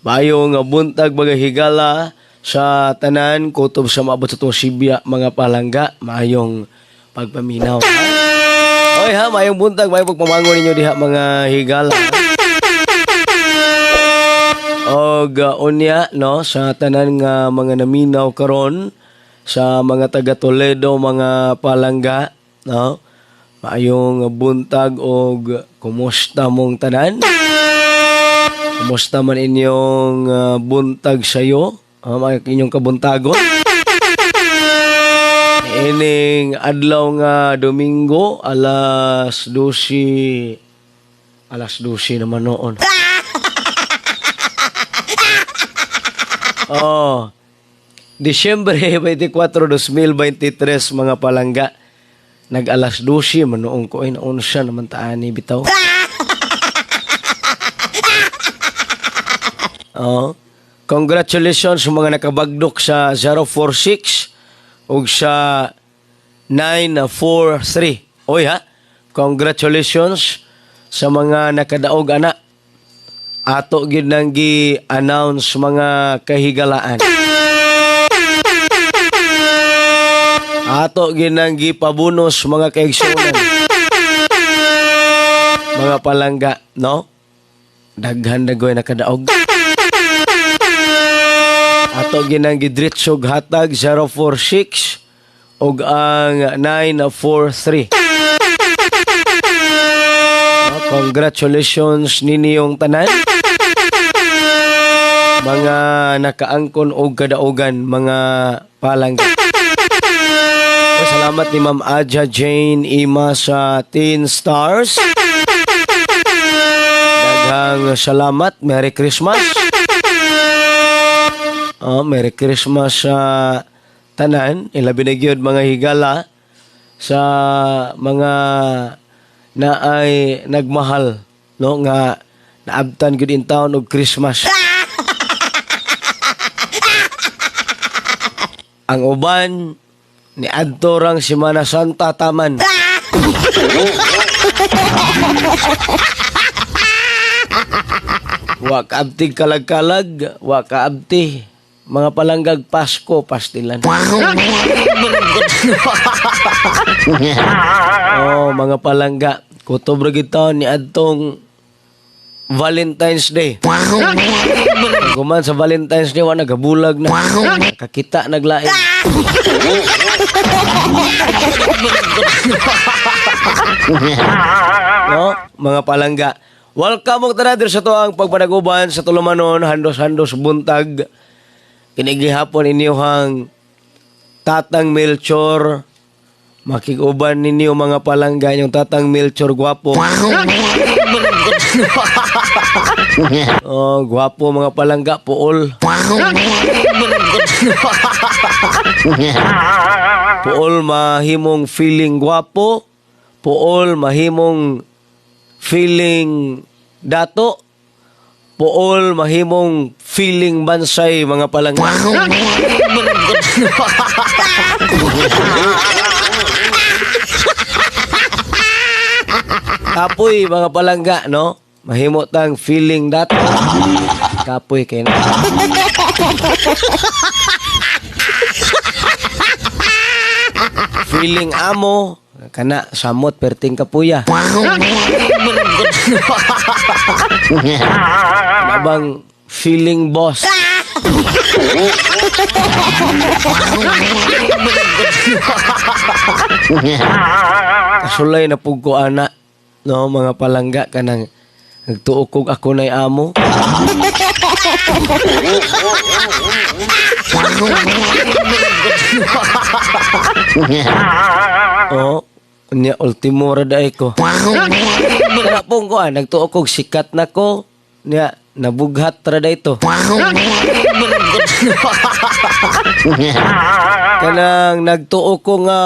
Maayong buntag mga higala sa tanan kutob sa maabot sa tuong Sibya mga palangga. Maayong pagpaminaw. Oy ha, maayong buntag, maayong pagpamangon ninyo diha mga higala. Og unya no sa tanan nga mga naminaw karon sa mga taga Toledo mga palangga no. Maayong buntag og kumusta mong tanan? Kumusta man inyong buntag sayo? Mga inyong kabuntagon? Ining adlaw nga Domingo alas 12, alas 12 naman noon. Oh. Disyembre 24, 2023 mga palangga. Nag alas 12 man noon ko ay naon siya naman taani bitaw. Oh. Congratulations sa mga nakabagdok sa 046 ug sa 943. Oy ha. Congratulations sa mga nakadaog ana. Ato gid nang gi-announce mga kahigalaan. Ato gid nang gipabunos mga kaigsunan. Mga palangga, no? Daghan na goy nakadaog. Ato ginang gidritsog hatag 046 ug ang 943. No, congratulations ninyong tanan. Mga nakaangkon og kadaogan mga palangga. Oh, salamat ni Ma'am Aja Jane Ima sa Teen Stars. Daghang salamat. Merry Christmas. Oh, Merry Christmas sa tanan. Ilabi na gyud mga higala sa mga na ay nagmahal no nga naabtan gyud in town og Christmas. Ang uban ni adto rang Semana Santa taman. Wa kaabti kalag-kalag, wa kaabti mga palanggag Pasko pastilan. Oh, mga palangga, kutob ra gid taon ni adtong Valentine's Day. Guman sa Valentine's Day wa nagabulag na. Kakita naglain. No, mga palangga. Welcome og tanan diri sa tuang pagpanaguban sa tulumanon, handos-handos buntag. Kini gihapon inyohang Tatang Melchor. Makig-uban ninyo mga palangga inyong Tatang Melchor gwapo. Oh, gwapo mga palangga, puol. Puol mahimong feeling gwapo, puol mahimong feeling dato, puol mahimong feeling bansay mga palangga. Kapoy mga palangga, no? Mahimo tang feeling dato. Kapoy kay na. Feeling amo, kana samot perting kapuya. Nabang feeling boss. Kasulay na pug ko ana, no mga palangga kanang nagtuo kog ako nay amo. Oh, unya ultimo ra daay ko. Kana pong ko nagtuo kog sikat na ko. Nya nabughat ra day to. Kanang nagtuo ko nga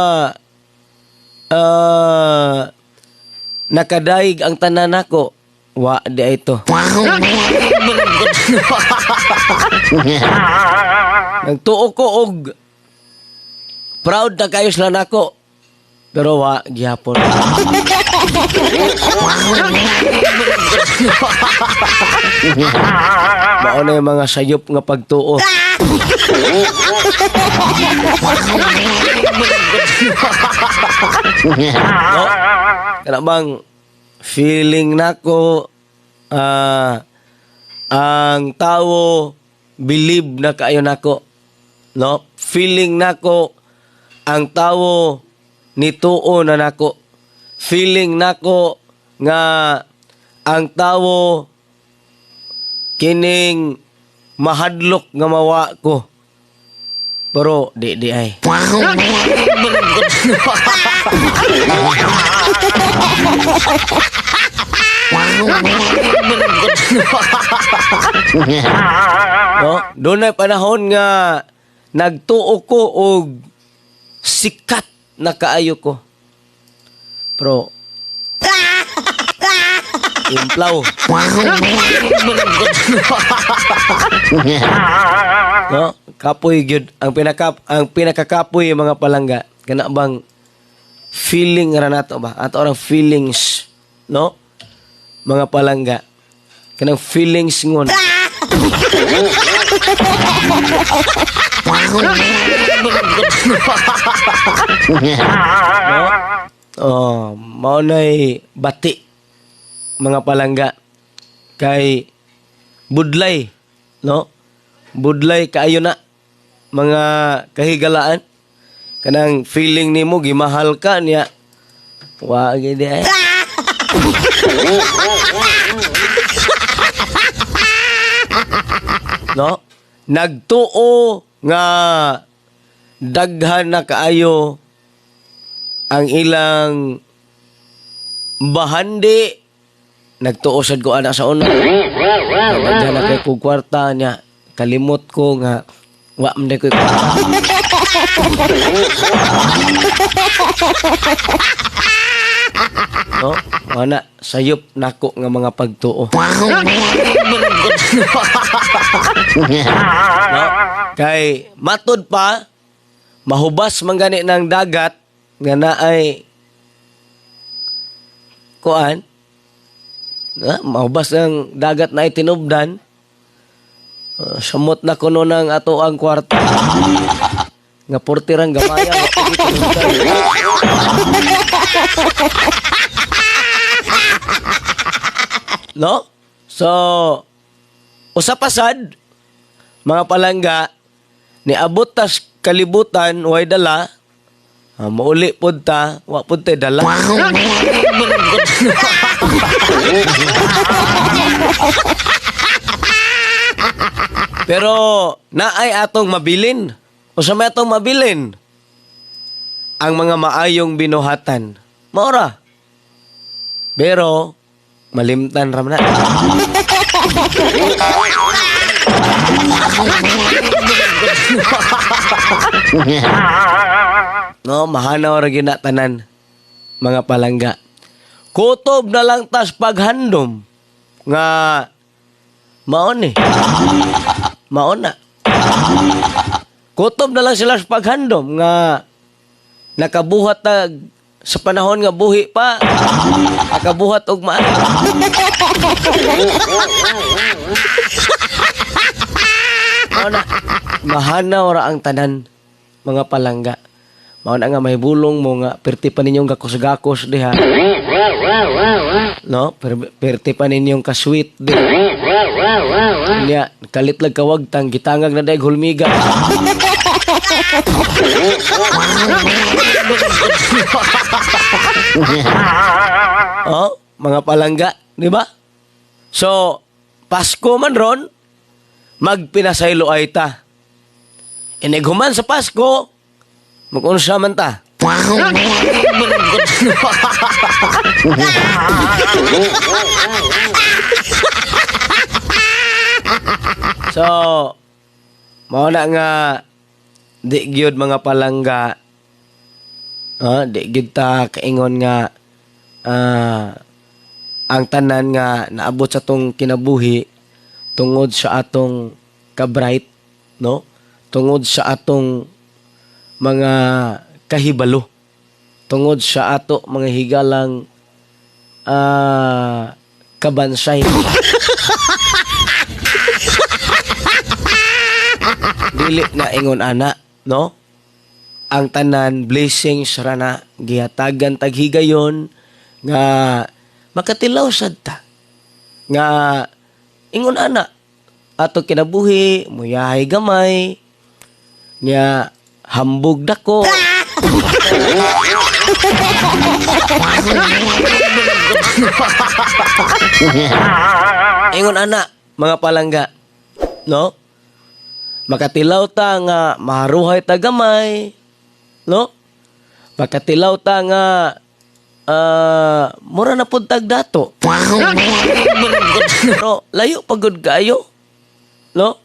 nakadaig ang tanan nako. Wa di ay to. Nagtuo ko og proud na kayo sila nako. Pero wa gihapon. Mao na yung mga sayop nga pagtuo. No? Kana bang feeling nako ang tawo believe na kaayo nako, no? Feeling nako ang tawo nituo na nako. Feeling nako nga ang tawo kining mahadlok nga mawa ko. Pero di di ay. No? Dunay panahon nga nagtuo ko og sikat na kaayo ko. Pero implaw. No? Kapoy gyud ang pinakakapoy, mga palangga, kana bang feeling ra nato ba? Ato orang feelings, no? Mga palangga. Kanang feelings ngon. No? Oh, mao nay bati, mga palangga, kay budlay, no? Budlay kaayo na, mga kahigalaan. Kanang feeling nimo gimahal ka niya. Wa gid ay. No? Nagtuo nga daghan na kaayo ang ilang bahandi. Nagtuo sad ko ana sa una. Daghan na kay kog kwarta niya. Kalimot ko nga wa man ko'y kwarta. No? Ana, sayop nako nga mga pagtuo. No? Kay matud pa mahubas man gani ng dagat nga naay kuan na, mahubas ng dagat na itinubdan. Samot na kuno ng ato ang kwarta nga portirang gamaya wa pud tinubdan. No? So, usa pa sad, mga palangga, niabot tas kalibutan, way dala, mauli pod ta, wa pod tay dala. Pero naay atong mabilin. Usa may atong mabilin? Ang mga maayong binuhatan. Maora. Pero malimtan ra man na. No, mahanaw ra gyud na tanan, mga palangga. Kutob na lang tas paghandom nga maon ni. Maon na. Kutob na lang sila sa paghandom nga nakabuhat na sa panahon nga buhi pa, nakabuhat og maayo. Mao na, mahanaw ra ang tanan, mga palangga. Mao na nga may bulong mo nga perti pa ninyong gakos-gakos diha. No, perti pa ninyong ka-sweet diha. Nya, kalit lag kawagtang gitangag na daig hulmiga. Oh, mga palangga, di ba? So, Pasko man ron, magpinasaylo ay ta. Inighuman sa Pasko, mag-unsa man ta. So, mao na nga di gyud, mga palangga, di gyud ta kaingon nga ang tanan nga naabot sa tong kinabuhi tungod sa atong kabright, no? Tungod sa atong mga kahibalo. Tungod sa ato mga higalang kabansay. Dili na ingon ana, no? Ang tanan blessings ra na gihatagan taghigayon nga makatilaw sad ta. Nga ingon ana ato kinabuhi muyahay gamay nya hambog dako. Ingon ana mga palangga, no? Makatilaw ta nga maharuhay ta gamay, no? Makatilaw ta nga mura na pud tag dato. Pero layo pa gud kaayo, no?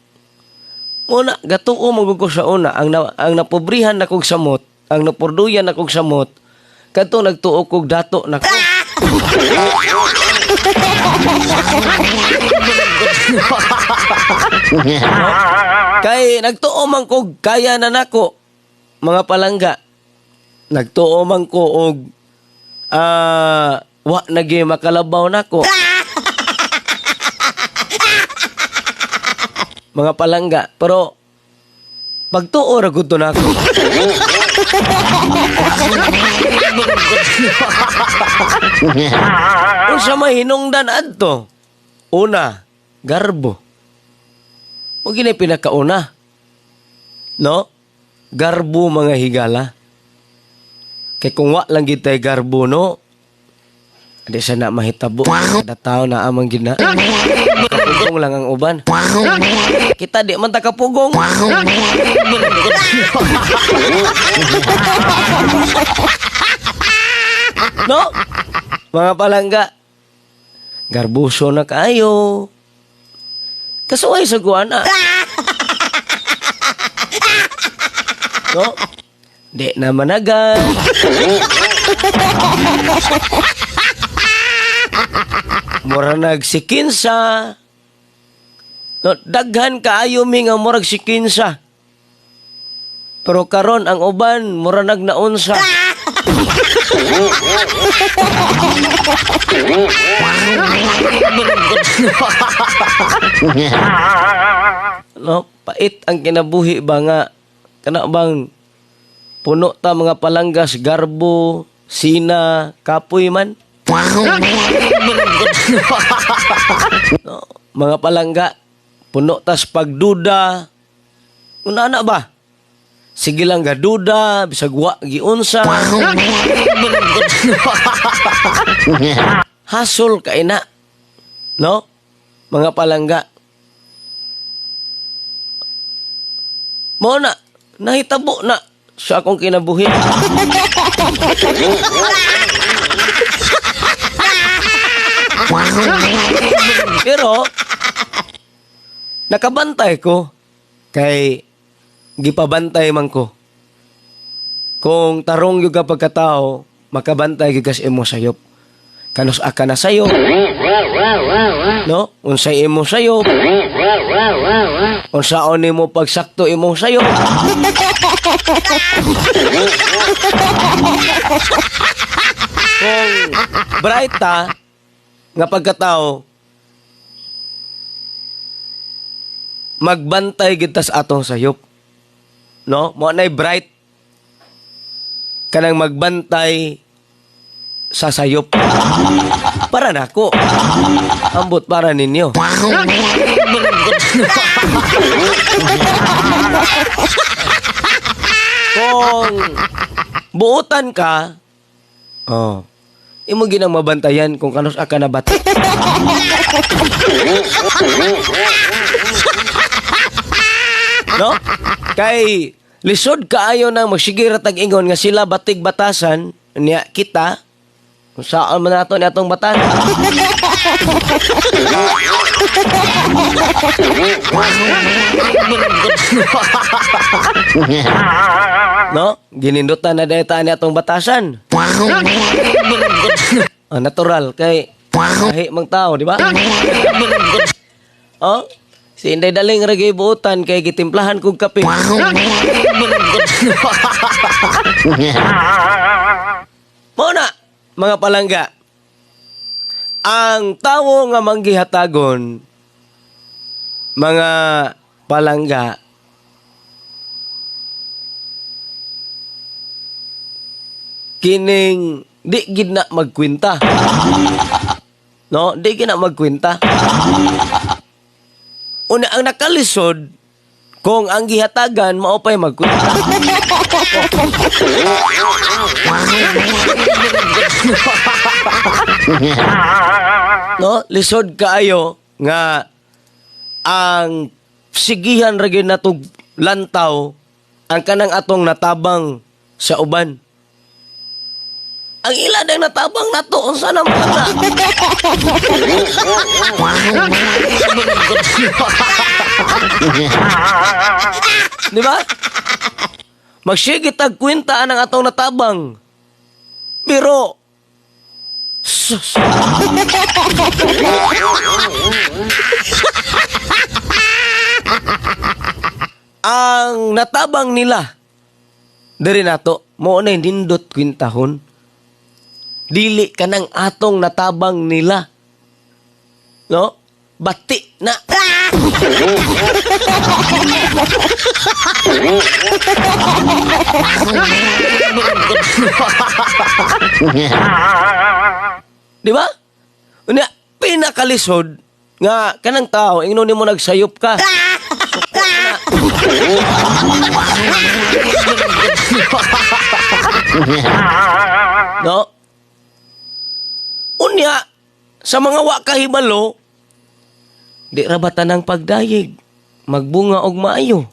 Muna gatuo man gud ko sa una ang ang napobrihan na kog samot, ang napurduyan na kog samot kadto nagtuo kog dato nako. Kay nagtuo man kog kaya na nako mga palangga. Nagtuo man ko og wa na gyud makalabaw nako. Mga palangga, pero pagtuo ra gud to nako. Unsa may hinungdan adto? Una, garbo. Mo gini pinakauna. No? Garbo mga higala. Kay kung wa lang gid tay garbo, no? Di sa na mahitabo. Kada tao na amang gina. Kapugong lang ang uban. Kita di man ta kapugong. No? Mga palangga. Garbuso na kaayo. Kasuway sa guana. No? Di na managan. Mura nagsikinsa. No, daghan kaayo mi nga murag sikinsa. Pero karon ang uban mura nagnaunsa. No, pait ang kinabuhi ba nga kana bang puno ta mga palanggas, garbo, sina, kapoy man. No, mga palangga, puno tas pagduda. Una na ba? Sige lang gaduda, bisag wa giunsa. Hasol kay na. No? Mga palangga. Mao na, nahitabo na sa akong kinabuhi. Pero nakabantay ko kay gipabantay man ko. Kung tarong gyud ka pagkatao, makabantay gyud ka sa imo sayop. Kanus aka na sayop. No? Unsay imo sayop? Unsaon nimo pagsakto imong sayop? Kung bright ta nga pagkatao, magbantay gid ta sa atong sayop. No? Mo nay bright kanang magbantay sa sayop. Para nako. Ambot para ninyo. Kung buutan ka, oh, imo ginang mabantayan kung kanus ka na bata. No? Kay lisod kaayo nang magsige ra tag ingon nga sila batig batasan niya kita. Kung saan man nato ni atong batasan. No? Ginindutan na dahil ni atong batasan. Ah, natural kay kahi mang tao, di ba? Oh, si Inday Daling ra gyud buotan kay gitimplahan kog kape. Mao na, mga palangga, ang tawo nga manggihatagon, mga palangga, kining di gid na magkwenta. No, di gid na magkwenta. Una ang nakalisod kung ang gihatagan mao pay magkwenta. No, lisod kaayo nga ang sigihan ra gyud natog lantaw ang kanang atong natabang sa uban. Ang ila dang natabang nato unsa na man na. Di ba? Magsige tag kwenta ang atong natabang. Pero sus. Ang natabang nila diri nato mo na nindot kwintahon. Dili kanang atong natabang nila. No? Bati na. Di ba? Unya, pinakalisod nga kanang tao ingnon nimo nagsayop ka. No? Unya, sa mga wa kahibalo, di ra ba tanang pagdayeg, magbunga og maayo.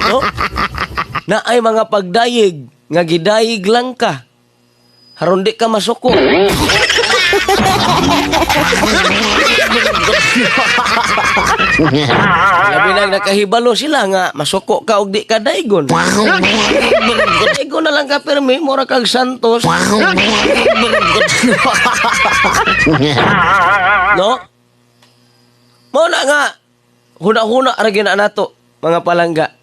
No? Naay mga pagdayeg nga gidayeg lang ka. Haron di ka masuko. Labi na nakahibalo sila nga masuko ka og di ka daygon. Daygon na lang ka pirmi, mura kag Santos. No? Mao na nga huna-huna ra gyud na nato mga palangga.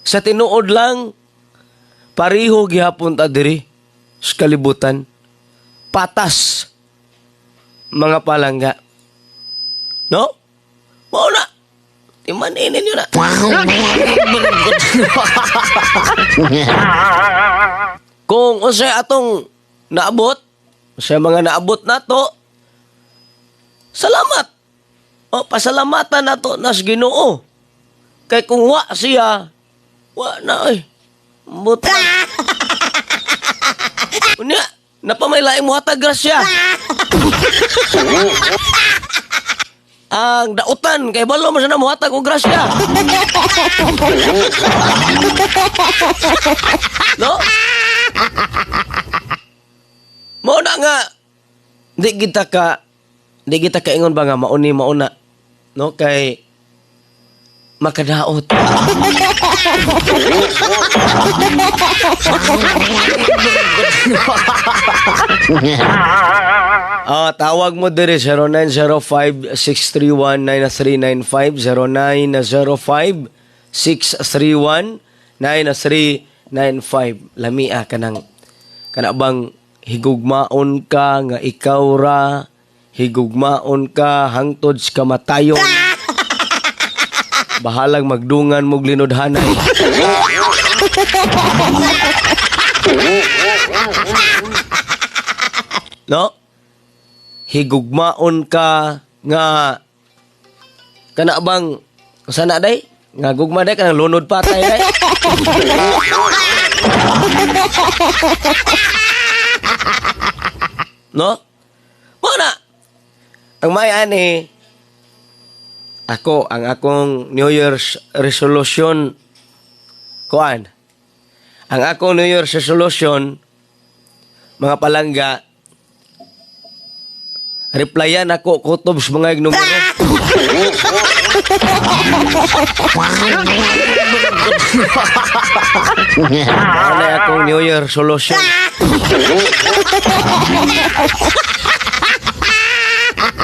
Sa tinuod lang pareho gihapon ta diri sa kalibutan. Patas mga palangga. No? Mao na. Timanin ninyo na. Kung unsay atong naabot, sa mga naabot nato, salamat. O, pasalamatan nato nas Ginoo. Kay kung wa siya, wa na oy. Buta. Unya, napamay mo hatag grasya. Ang dautan kay balo mo sa mohatag og grasya. No? Mao na nga di kita kaingon ba nga mauni mauna, no, kay makadaot. Ah, tawag mo diri 0905-631-9395, 0905-631-9395. Lamia kanang kana bang higugmaon ka nga ikaw ra, higugmaon ka hangtod sa kamatayon. Bahalang magdungan mo linodhanay. No? Higugmaon ka nga kana bang sana day nga gugma day kanang lunod patay day. No? Mao na. Ang may ani ako ang akong New Year's resolution kuan. Ang akong New Year's resolution mga palangga, replyan ako kutob sa mga numero. Ano na akong New Year resolution?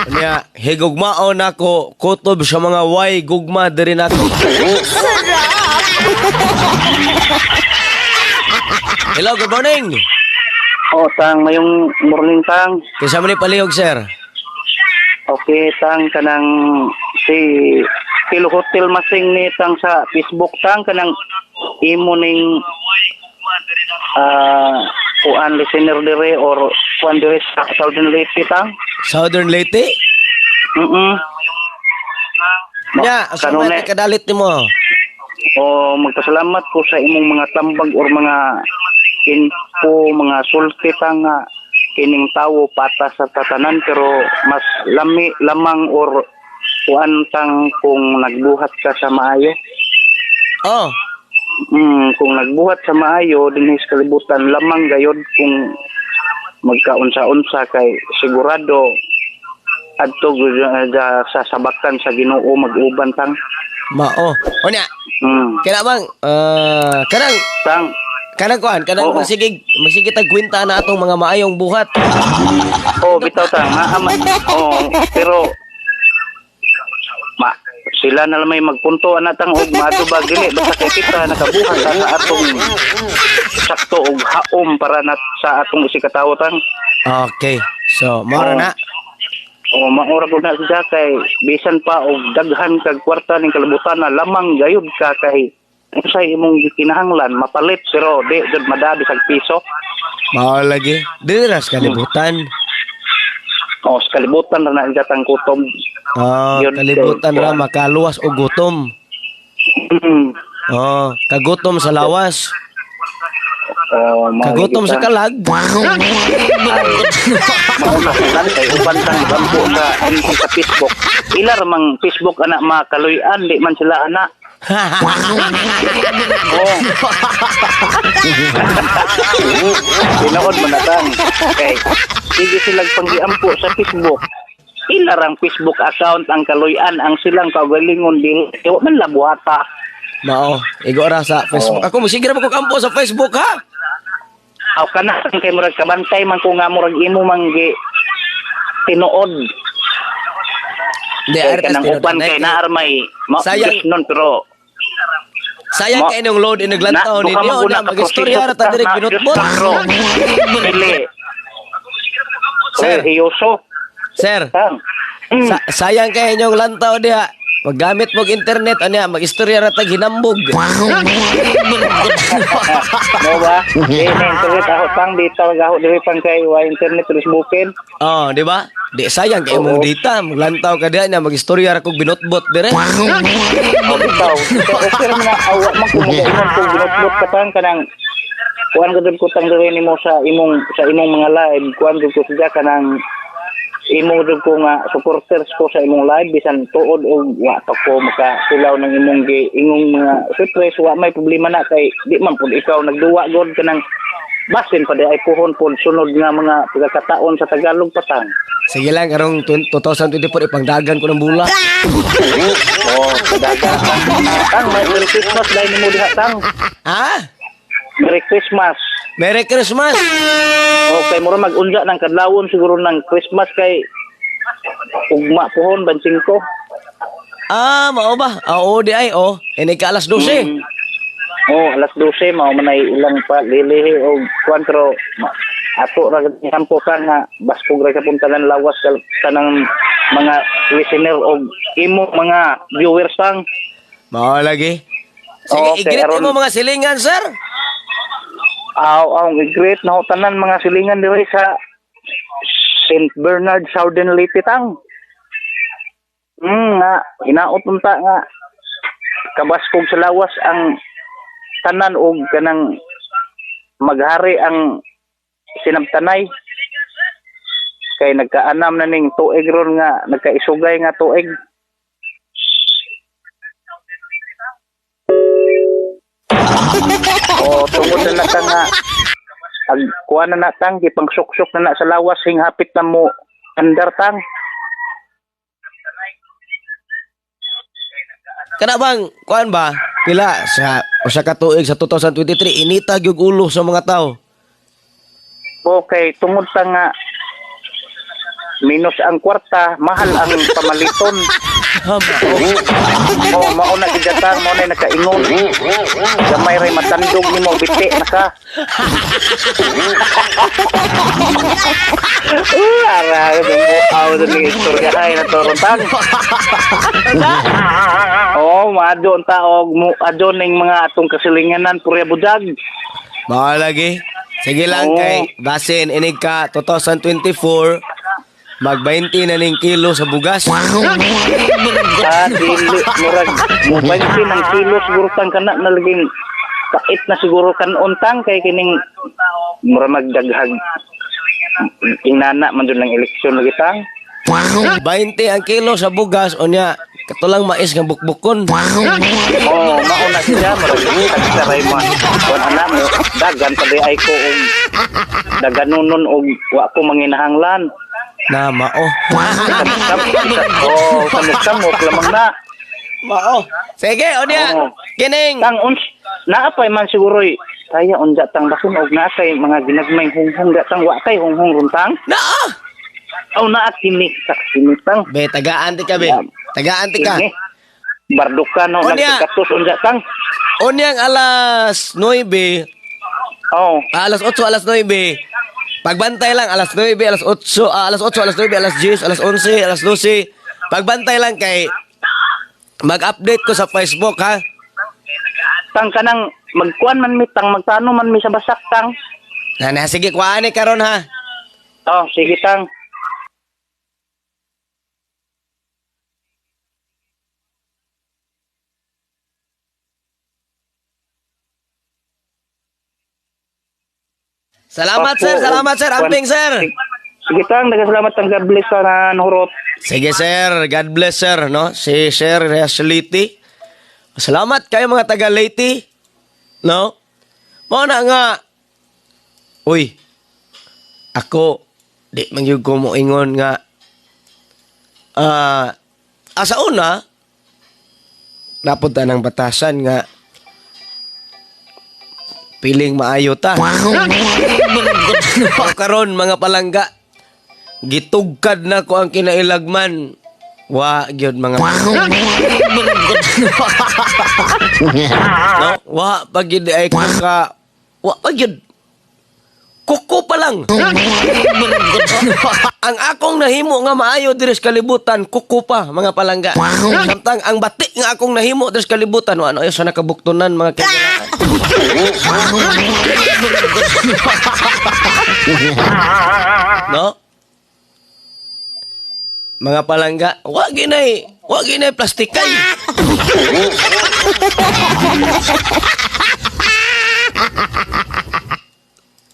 Niya, higugmaon ako kutob sa mga way gugma diri nako. Sarap! Hello, good morning. Oh, tang, mayong morning, tang. Kinsa man ni, palihog, sir? Okay, tang, kanang si Kilo Hotel Masing ni, tang, sa Facebook, tang, kanang imo ning kuan listener dire or kuan dire sa Southern Leyte, tang. Southern Leyte? Mm. Nya, asa man Kanunay. kadalit nimo? O magpasalamat ko sa imong mga tambag or mga info, mga sulti, tang, nga kining tawo patas sa tatanan, pero mas lami lamang or kuan, tang, kung nagbuhat ka sa maayo. Oh, Kung nagbuhat sa maayo dinhi sa kalibutan, lamang gayod kung magkaunsa-unsa kay sigurado adto gud sa sabakan sa Ginoo mag-uban, tang. Mao. Unya, kaya bang kanang Tang. Kanang kuan, kanang magsige tag kwenta na atong mga maayong buhat. Oh, bitaw, tang. Naa oh, pero ma sila na lang may magpunto ana, tang, og maadto ba dili, basta kay kita nakabuhat ta sa atong sakto og haom para na sa atong isikatawo, tang. Okay. So, mao ra na. O maura gud na siya kay bisan pa og daghan kag kwarta ning kalibutan na, lamang gayud ka kay unsay imong gikinahanglan mapalit, pero di jud mada bisag piso. Mao lagi. Dili ra sa kalibutan. O sa kalibutan ra na tang kutob. Ah, Yun, kalibutan ra makaluwas og gutom. Oh, kagutom sa lawas, Oh, mao kagutom lagi, sa tang. kalag. Mao na tang kay uban tang gampo sa MC sa Facebook. Ila ra mang Facebook ana makaluy-an, di man sila ana. Oh. Tinuod man na, tang. Kay sige sila panggiampo sa Facebook. Ila rang Facebook account ang kaluy-an, ang silang kaugalingon dili wa man labuhata. Mao, igo ra sa Facebook. Ako mo sige ra ko kampo sa Facebook, ha. Aw kana kay murag kabantay man ko nga murag imo man gi tinuod. Hindi, Kay artes kanang tinuod. uban kay naarmay ma Sayang. Diyos nun pero Sayang kay inyong load inaglantaw na, duha ninyo man gud na na ka magistorya ra ta proseso direk na, binutbot. Diyos pero dili. Sir. Sir, hiyoso. Sir, Tang. Sayang kay inyong lantaw diha. Maggamit mog internet anya magistorya ra tag hinambog. Mo ba? Di na internet ako, tang, di talaga ako diri pang kay wa internet Facebookin. Oh, di ba? Di sayang kay imong Oo. data, maglantaw ka diha na magistorya ra kog binutbot dire. O bitaw. Okay ra man na awa man kung magaingon kung binutbot ka, tang, kanang kuan gud ko, tang, diri nimo sa imong mga live, kuan gud ko siya kanang imo gud ko nga supporters ko sa imong live bisan tuod og wa pa ko makatilaw ng imong gi ingong mga surprise, wa may problema na kay di man pud ikaw nagduwa god kanang basin pa di ay puhon pud sunod nga mga pagkakataon sa Tagalog pa, tang. Sige lang, karong 2024 ipangdagan ko ng bula. Oh, dagan, tang. Tang, may Merry Christmas dahil nimo diha, tang. Ha? Merry Christmas. Merry Christmas. Okay, mura mag-unja ng kadlawon siguro ng Christmas kay ugma puhon bansing ko. Ah, mao ba? Ah, oo di ay oh. Ini ka alas 12. Oh, alas 12 mao man ay ilang pa lilihi og kuan pero ato ra gid po ka nga baskog ra sa puntalan lawas kanang mga listener og imo mga viewers, tang. Mao lagi. Sige, Okay, i-greet mo mga silingan, sir. Aw, aw, i-greet na ho tanan mga silingan diri sa St. Bernard, Southern Leyte, tang. Nga hinaot unta nga kabaskog sa lawas ang tanan og kanang maghari ang sinabtanay kay nagkaanam na ning tuig ron nga nagkaisugay nga tuig. O tungod na na nga ag kuha na na, tang, gipangsuksok na na sa lawas hinghapit na mo andar, tang. Kana bang kuan ba? Pila sa usa ka tuig sa 2023 inita gyud ulo sa mga tao. Okay, tungod ta nga Minus ang kwarta, mahal ang pamaliton. Oh, mao na gid tang, mao na nakaingon. Gamay ray matandog nimo biti na ka. Ara, aw ni istorya hay na toron tang. Oh, maadyo ang taog mo adyo ning mga atong kasilinganan purya budag. Mao lagi. Sige lang Oo. kay basin inig ka 2024 mag 20 na ning kilo sa bugas. Ah, dili murag mo 20 ng kilo siguro tang kana na laging pait na siguro kanon tang kay kining mura magdaghag inana man dun ng eleksyon lagi tang. 20 ang kilo sa bugas unya katulang mais nga bukbukon. Oh, mao na siya murag tagsaray mo. Kuan ana mo dagan pa di ay ko og daganunon og wa ko manginahanglan. Na mao. Oh, samok-samok lamang na. Mao. Sige unya. Oo. Kining Tang uns naapay man siguro kaya unja tang basin og naa kay mga ginagmay hunghong da tang wa kay hunghong ron tang. naa. Aw naa kini sa kini tang. Be tagaan ti ka be. Tagaan ti ka. Kini. Barduka no Unya. nagkatos unja tang. Unyang alas 9, Oh, alas 8, alas 9. Pagbantay lang alas 9, alas 8, alas 8, alas 9, alas 10, alas 11, alas 12. Pagbantay lang kay mag-update ko sa Facebook ha. Tang kanang magkuan man mi tang magtano man mi sa basak tang. Na, na sige kuhaan ni karon ha. Oh, sige tang. Salamat sir, salamat sir, amping sir. Sige tang, daghang salamat tang, God bless sa nanhurot. Sige sir, God bless sir, no? Si Sir Leyte. Salamat kayo mga taga Leyte. No? Mao na nga. Uy. Ako di man gyud ko moingon nga asa una napunta ng batasan nga piling maayo ta. Pero karon mga palangga, gitugkad na ko ang kinailagman. Wa gyud mga no, wa pa gyud ay ko ka wa pa gyud kuko pa lang. Ang akong nahimo nga maayo diri sa kalibutan, kuko pa mga palangga. Samtang ang bati nga akong nahimo diri sa kalibutan, wa ano ayo sa nakabuktunan mga kaibigan. No? Mga palangga, wa ginay plastikay.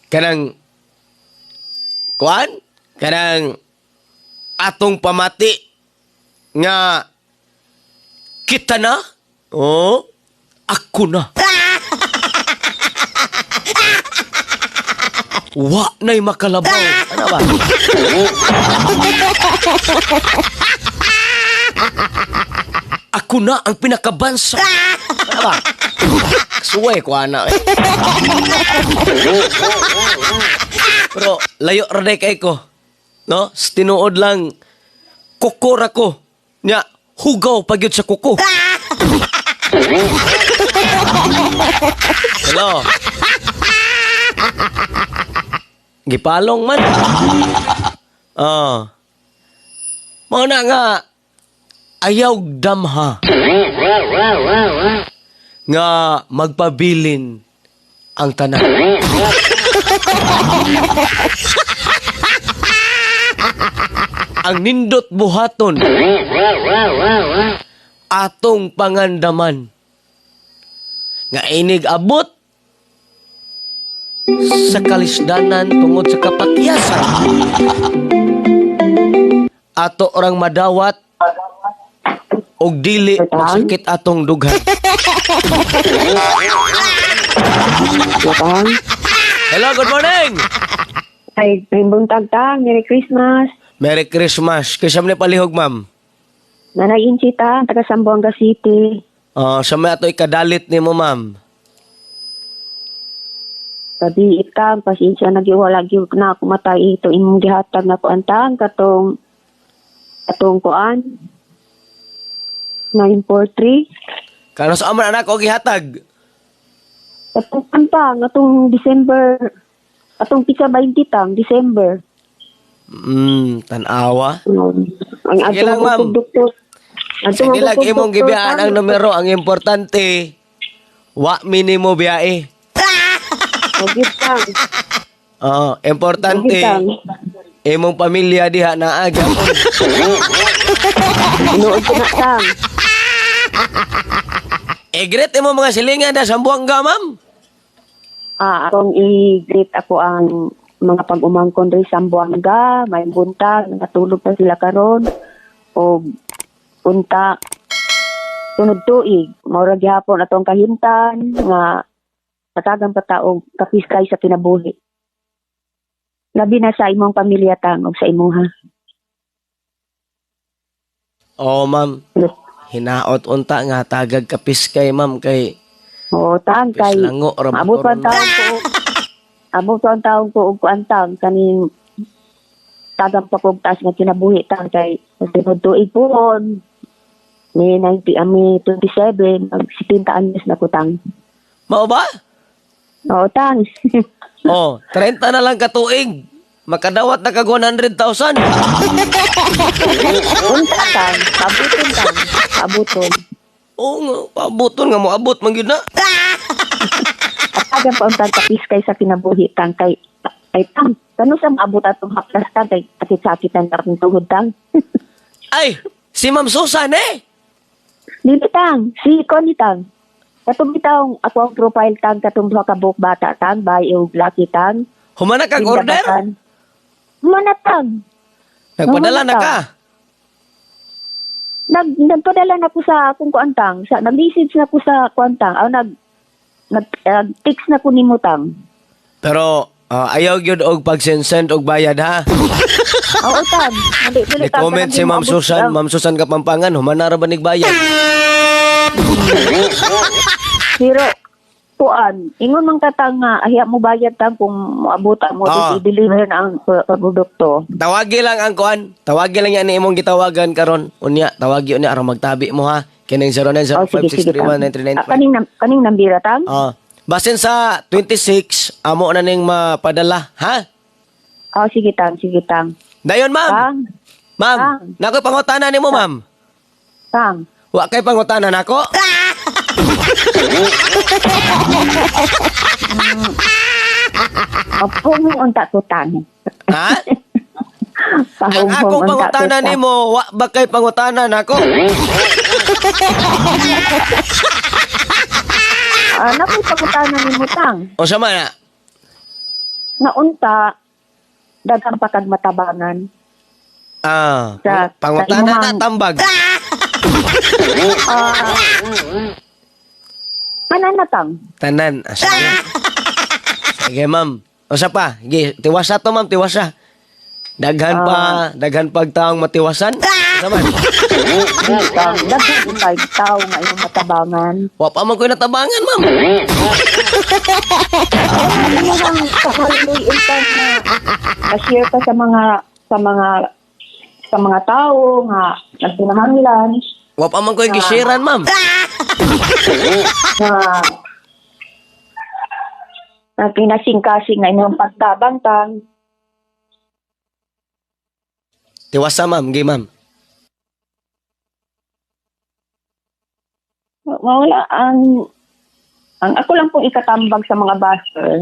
Kanang kuan, kanang atong pamati nga kita na, oh, ako na. Wa na'y makalabaw. Ano ba? Ako na ang pinakabansa. Ano ba? Suway ko ana eh. Pero layo ra day kay ko. No? Sa tinuod lang kuko ra ko. Nya hugaw pa gyud sa kuko. Hello. Gipalong man. Ah. Mao na nga ayaw damha nga magpabilin ang tanan. Ang nindot buhaton atong pangandaman nga inig abot sa kalisdanan tungod sa kapakyasan ato orang madawat og dili masakit atong dughan. Latang. Hello, good morning. Ay, buntag tang. Merry Christmas. Merry Christmas. Kaysa man ni palihog, ma'am. Nanay Inchi ta, taga Zamboanga City. Sa may ato ikadalit nimo, ma'am. Gabi itang, pasensya na gyud, wala gyud na ako matay ito imong gihatag na kuan tang katong atong kuan 943. Kano sa man anak og gihatag? Atong kuan tang, atong December, atong pizza 20 tang December. Tanawa. Ang Sige ato lang, ma'am. doktor. Ato Sige lang imong doktor, gibiyaan tang. ang numero, ang importante wa minimo biyae. Magyud tang. Oo, importante Magyud tang. imong pamilya diha naa gyapon. Tinuod ko na tang. E-greet imo mga silingan na sa Zamboanga, ma'am. Ah, akong i-greet ako ang mga pag-umangkon diri sa Zamboanga, may buntag, natulog pa sila karon og unta sunod tuig, mao ra gihapon atong kahimtan nga patagang pa ta og kapiskay sa kinabuhi. Labi na sa imong pamilya tang ug sa imong ha. Oo, ma'am. Hinaot unta nga tagag kapiskay, ma'am, kay Oo, tang kay Pislango ra ba maabot pa karon? ang taon ko. Abot pa ang taon ko og kuan tang kaning tagang pa kog taas nga kinabuhi tang kay sa sunod tuig puon. May 90 may 27 mag 70 anyos na ko tang. Mao ba? Oo, tang. Oh, 30 na lang katuig. Makadawat na kag 100,000. Unta tang, pabuton tang, pabuton. Oo nga, pabuton nga moabot man gyud na. At tagang pa untang kapiskay sa kinabuhi tang kay ay tang kano sa maabot atong haplas tang kay sakit-sakitan na akong tuhod tang. Ay, si Ma'am Susan eh. Dili tang, si Connie tang. Katong bitawng ako ang profile tang katong duha ka buok bata tang bay og laki tang. Humana kag order. Humana tang. Nagpadala na ka. Nagpadala na ko sa akong kuan tang, sa nag-message na ko sa kuan tang, aw nag nag text na ko nimo tang. Pero ayaw gyud og pag-send og bayad ha. Oo tang. Dili dili Ni comment si Ma'am Susan, Ma'am Susan Kapampangan, humana ra ba nig bayad? Pero kuan, ingon man katang nga ahiya mo bayad tang kung moabot mo i-deliver na ang produkto. Tawagi lang ang kuan. Tawagi lang yan ni imong gitawagan karon. Unya, tawagi unya aron magtabi mo ha. Kining Oh, sige sige tang. 0905631939. Ah, kaning nambira tang? Ah, basin sa 26 amo na ning mapadala, ha? Oh, sige tang, sige tang. Dayon, ma'am. Tang, Ma'am, Tang. nakoy pangutana nimo, ma'am. tang. Wa kay pangutana nako? Pahunghong unta ko tang. Ha? Ang Pahunghong akong unta ko pangutana tang. nimo, wa ba kay pangutana nako? Ah, nakoy pangutana nimo tang. O sama na? Nga unta daghang pa kag matabangan. Ah, Sa- pangutana sa na imong- tambag. Ah. Tanan na tang. Tanan. Ah, sige. Sige, ma'am. O sa pa, sige, tiwasa to, ma'am, tiwasa. Daghan pa, daghan pag taong matiwasan. Sa man. Dili tang. Daghan kay tao nga imong matabangan. Wa pa man ko'y natabangan, ma'am. Imong kahaloy unta na ka-share ka sa mga tao nga nagkinahanglan Wa pa man ko'y gishiran, ma'am. na na kinasing-kasing na inyong pagtabang tang. Tiwasa, ma'am. Gi, ma'am. Wala ang ako lang pong ikatambag sa mga basher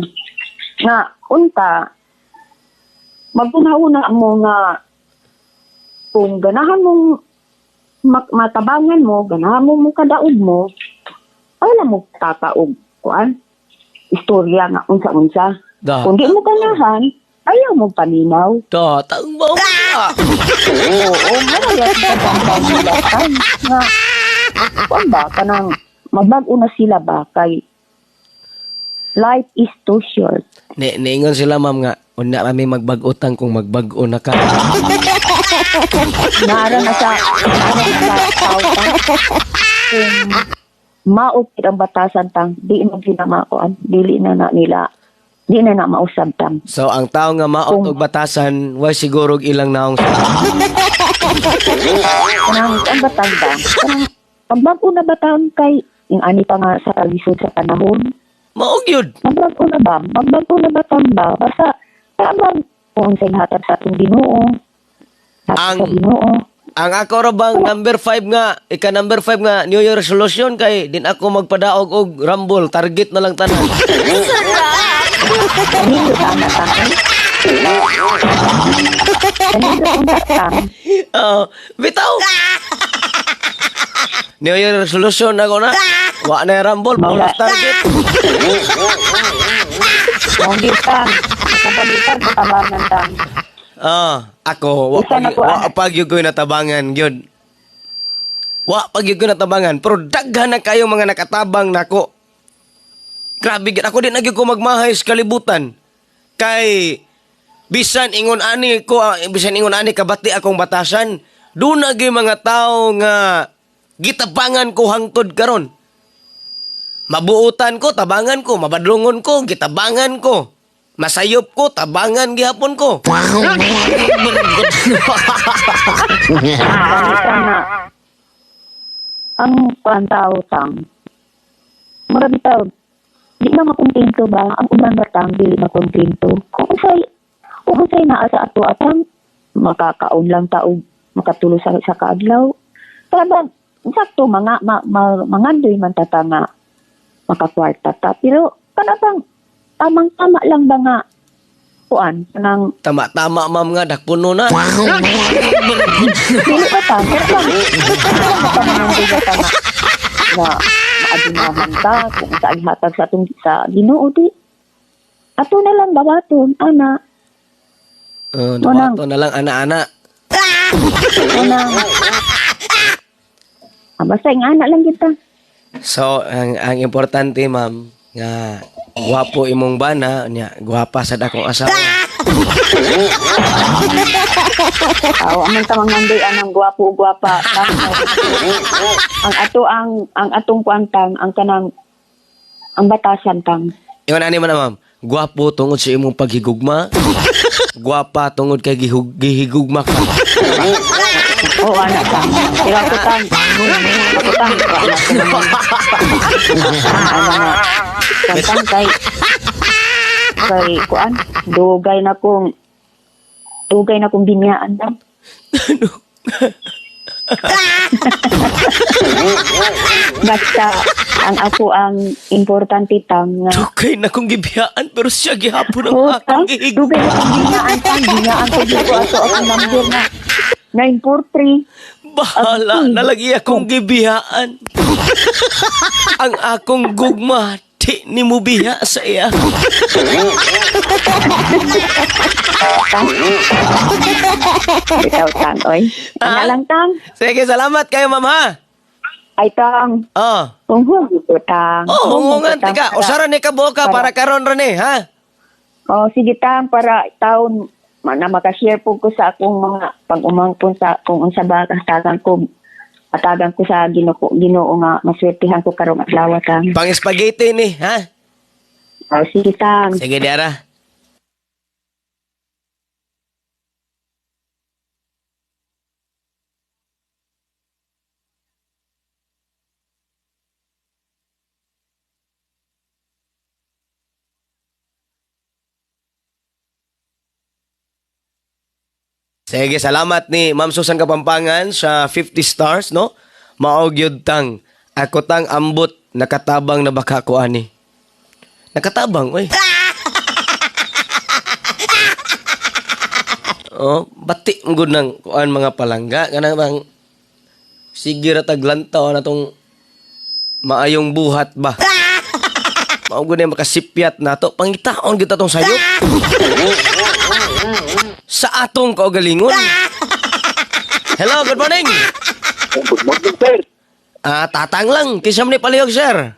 na unta maguna-una mo nga kung ganahan mong matabangan mo, ganahan mo kadaog mo, wala mo tataog kuan istorya nga unsa-unsa. Da. Kung di mo ganahan, ayaw mo paminaw. Da, tangbaw ka. Oo, wala yung pagkakataon nila. Ay, nga, kuan ba, kanang magbag-o na sila ba kay life is too short. Ni, niingon sila, ma'am, nga, una kami magbag-utang kung magbag-o na ka. Naara na sa tao tang kung maupit ang batasan tang di man sila makuan, dili na na nila Di na na mausab tang. So ang tao nga maot og batasan, way siguro og ilang naong Kanang ang batang ba? Kanang pagbago na ba taon kay yung ani pa nga sa kalisod sa panahon? Mao gyud. Magbago na ba? Magbago na ba taon ba? Basta tamang kung sa hatag sa atong Ginoo. Hatag sa Ginoo. Ang ako ra bang number 5 nga, ika number 5 nga New Year resolution kay din ako magpadaog og rumble, target na lang tanan. Kanindot ana tang. Kanindot unta tang. Oh, bitaw. New Year resolution ako na. Wa na rumble, bonus target. Mong tang. Kapalitan ko tabangan tang. Ah, ako wa Isa na pag ko, wa ana. pag gyud ko'y natabangan gyud. Wa pag gyud ko'y natabangan, pero daghan na kayo mga nakatabang nako. Grabe gyud ako din na gyud ko magmahay sa kalibutan. Kay bisan ingon ani ko, bisan ingon ani kabati akong batasan, doon na gyud mga tao nga gitabangan ko hangtod karon. Mabuutan ko, tabangan ko, mabadlungon ko, gitabangan ko. Masayop ko, tabangan gihapon ko. Basta na ang kuan tao tang. Mura bitaw di na makontento ba ang uban ba tang dili makontento. Kung unsay naa sa ato atang makakaon lang ta og makatulo sa kaadlaw. Para ba sakto mga mangandoy man ta ta nga makakwarta ta pero kana bang tamang tama lang ba nga kuan kanang Tama-tama ma'am nga, dakpuno na. dili ba ta pero bang mangandoy ba ta nga na maadinahan ta kung saan hatag sa atong sa Ginoo di ato na lang babaton ana. Oh, dawato na lang ana-ana. Ana. Basta yung ana lang kita. So, ang importante ma'am, nga gwapo imong bana, nya gwapa sad akong asawa. Aw, amang tamang nandoy anang gwapo gwapa. Ang ato ang atong kuantang ang kanang ang batasan tang. Ingon ani man na, ma'am, gwapo tungod sa imong paghigugma. Gwapa tungod kay gihigugma ka. Oo, ana tang. Pero ako tang, ako tang, wala ko naman. Ana nga. Tang tang kay kuan, dugay na kong binyaan tang. Basta ang ako ang importante tang nga Dugay na kong gibiyaan pero siya gihapon ang Oo, akong tang, gihig. dugay na kong binyaan tang, binyaan ko dito ato akong number na 943. Bahala na lagi akong gibiyaan. Ang akong gugma di ni mo biya sa iya. Tang. Bitaw tang, oy. Ana lang tang. Sige, salamat kayo ma'am ha. Ay tang. Oh. Hunghong ko tang. Oh, hungungan Tang, tika. Usara ni kabuka para karon ra ni, ha? Oh, sige tang para taon na makashare po ko sa akong mga pag-umangkon sa kung unsa ba atagan ko sa Ginoo nga maswertihan ko karong adlaw tang. Pang spaghetti ni, ha? Oh, sige tang. Sige, Diara. Sige, salamat ni Ma'am Susan Kapampangan sa 50 stars, no? Mao gyud tang. Ako tang ambot nakatabang na baka ko ani. Nakatabang, oy. Oh, bati mo gud ng kuan mga palangga kanang bang sige ra taglantaw na tong maayong buhat ba. Mao gud na makasipyat nato pangitaon gyud tong sayop. Sa atong kaugalingon. Hello, good morning. Good morning, sir. Ah, tatang lang. Kinsa man ni palihog, sir?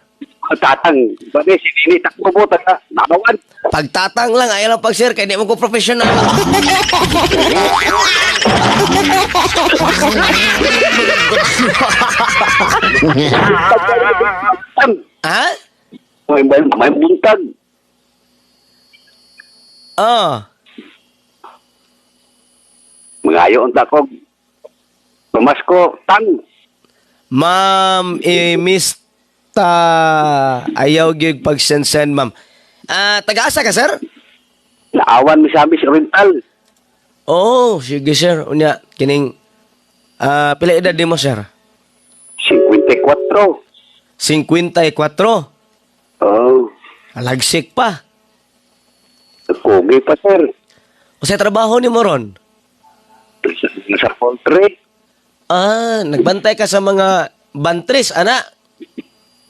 Tatang, bani si Nini takbo mo taga Nakawan. Pagtatang lang, ayaw lang pag sir, kaya di mo ko professional. Tang. Ha? May buntag. Ah, Mangayo unta ko. Pamasko tang. Ma'am, mista ayaw gyud pagsensen, ma'am. Ah, taga-asa ka, sir? Naawan Misamis Oriental. Oh, sige sir. Unya, kining pila edad nimo, sir? 54. 54. Oh, Alagsik pa. kugi pa sir. Unsay trabaho nimo ron? Sa poultry. Ah, nagbantay ka sa mga bantris, ana.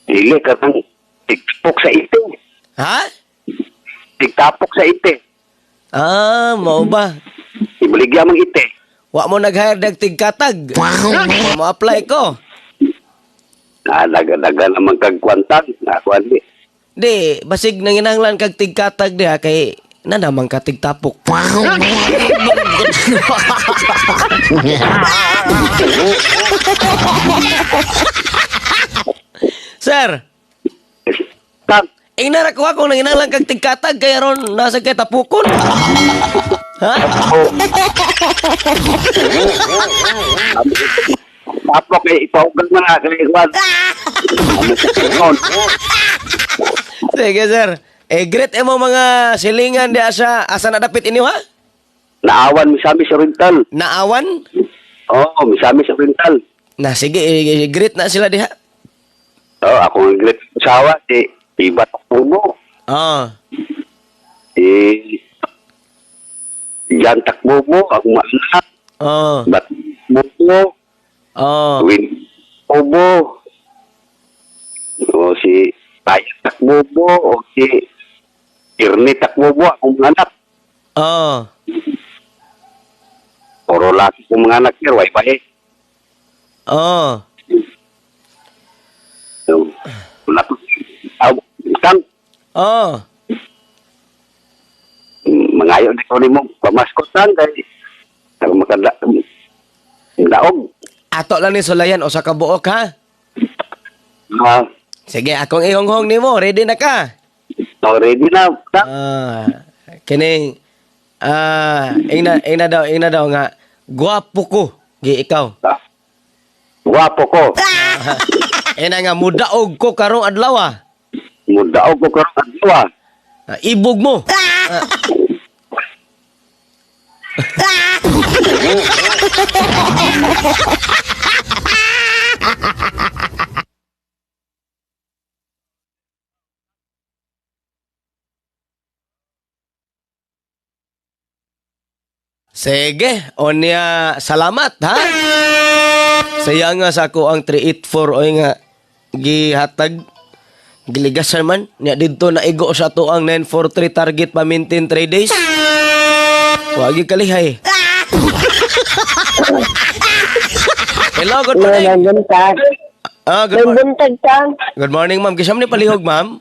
Dili ka nang tigtapok sa ite. Ha? Tigtapok sa ite. Ah, mao ba? Ibaligya mang ite. Wa mo nag-hire dag tigkatag. Mo apply ko. Nalaga-laga naman kag kwantan. Nakuan di. Di, basig nanginahanglan kag tigkatag diha kay na naman ka tigtapok. Sir, Tang. inara ko akong nanginahanglan kag tigkatag kay aron nasa kay tapukon. Ha? Oh. Tapok kay ipaugal mo na kay kwan. Ano sa kanon? Sige, sir. Eh, great imo mga silingan di asa asa na dapit inyo ha? Naawan Misamis Oriental. Naawan? Oo, Misamis Oriental. Na sige, greet na sila diha. Oh, ako ang great asawa si Iba Takbobo. Ah. Si Jan Takbobo, ang mga anak. Oh. Bat Bobo, Oh. Win Bobo. O si Taya Takbobo, o si Irne Takbobo, akong mga anak. Oh. Puro laki kong mga anak, sir. Way pa eh. Oh. So, wala ko. Aw, tang, Oh. mangayo na ko nimo pamaskotan kay ako makada daog. Ato lang ni Sulayan usa ka buok ha. Ah, Sige, akong ihonghong nimo, ready na ka? so ready na. Tang. Ah, kining ingna daw nga gwapo ko gi ikaw. Ah. Gwapo ko. Ina nga mudaog ko karong adlaw ah. Mudaog ko karong adlaw. Ah, ibog mo. Ah. Sige, onya salamat ha. Saya nga sa ako ang 384 oy nga gihatag giligasan man nya didto naigo sa ato ang 943 target pamintin 3 days. Wagi kalihay. Hello, good morning. May buntag. Ah, May buntag tang. Good morning, ma'am. Kisam ni palihog, ma'am.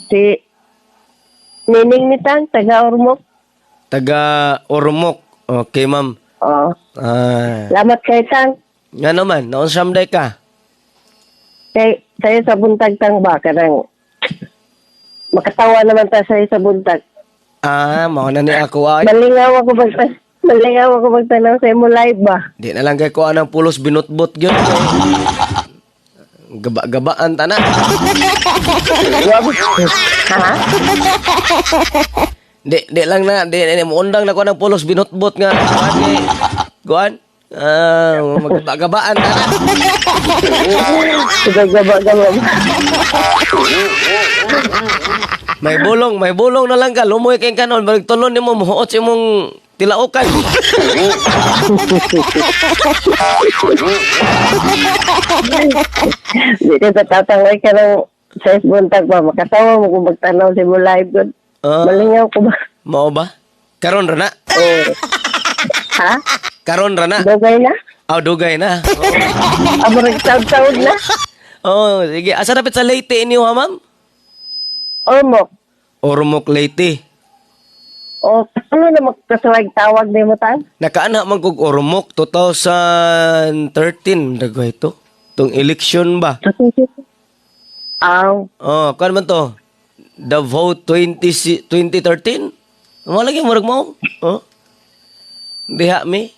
Si Nining ni tang, taga Ormoc. Taga Ormoc. Okay, ma'am. Oh, Ah, salamat kay tang. nga naman, naunsam day ka. Kay sayo sa buntag tang ba kanang makatawa naman ta sayo sa buntag. Ah, mao na ni ako ay. Malingaw ako magtanaw sa imo live ba. Di na lang kay kuha ng pulos binutbot gyud. Gaba-gabaan ta na. Ha? Di lang na di, di muundang na kuha ng pulos binutbot nga. Kuan kay kuan. Ah, maggaba-gabaan ta na. Gaba-gaba. May bulong na lang ka. Lumoy kay kanon, balik tulon nimo muhuot sa imong tilaukan. Di ka tatangoy ka ng sa buntag ba makatawa mo kung magtanaw sa imo live gud. Ah. Malingaw ko ba? Mao ba? Karon ra na. Oh. Ha? Karon ra na. Dugay na? Aw dugay na. Amo nagtaod-taod na? Oh, sige. Asa dapat sa Leyte inyo ha, ma'am? Ormoc. Ormoc Leyte. O, ano na magkasuwag tawag ni mo tan? Nakaana man kog Ormoc 2013 dagway to. Tong election ba? Aw. Oh, kuan man to. Davao 20, 2013. Mo lagi murag mo. Oh. Diha mi.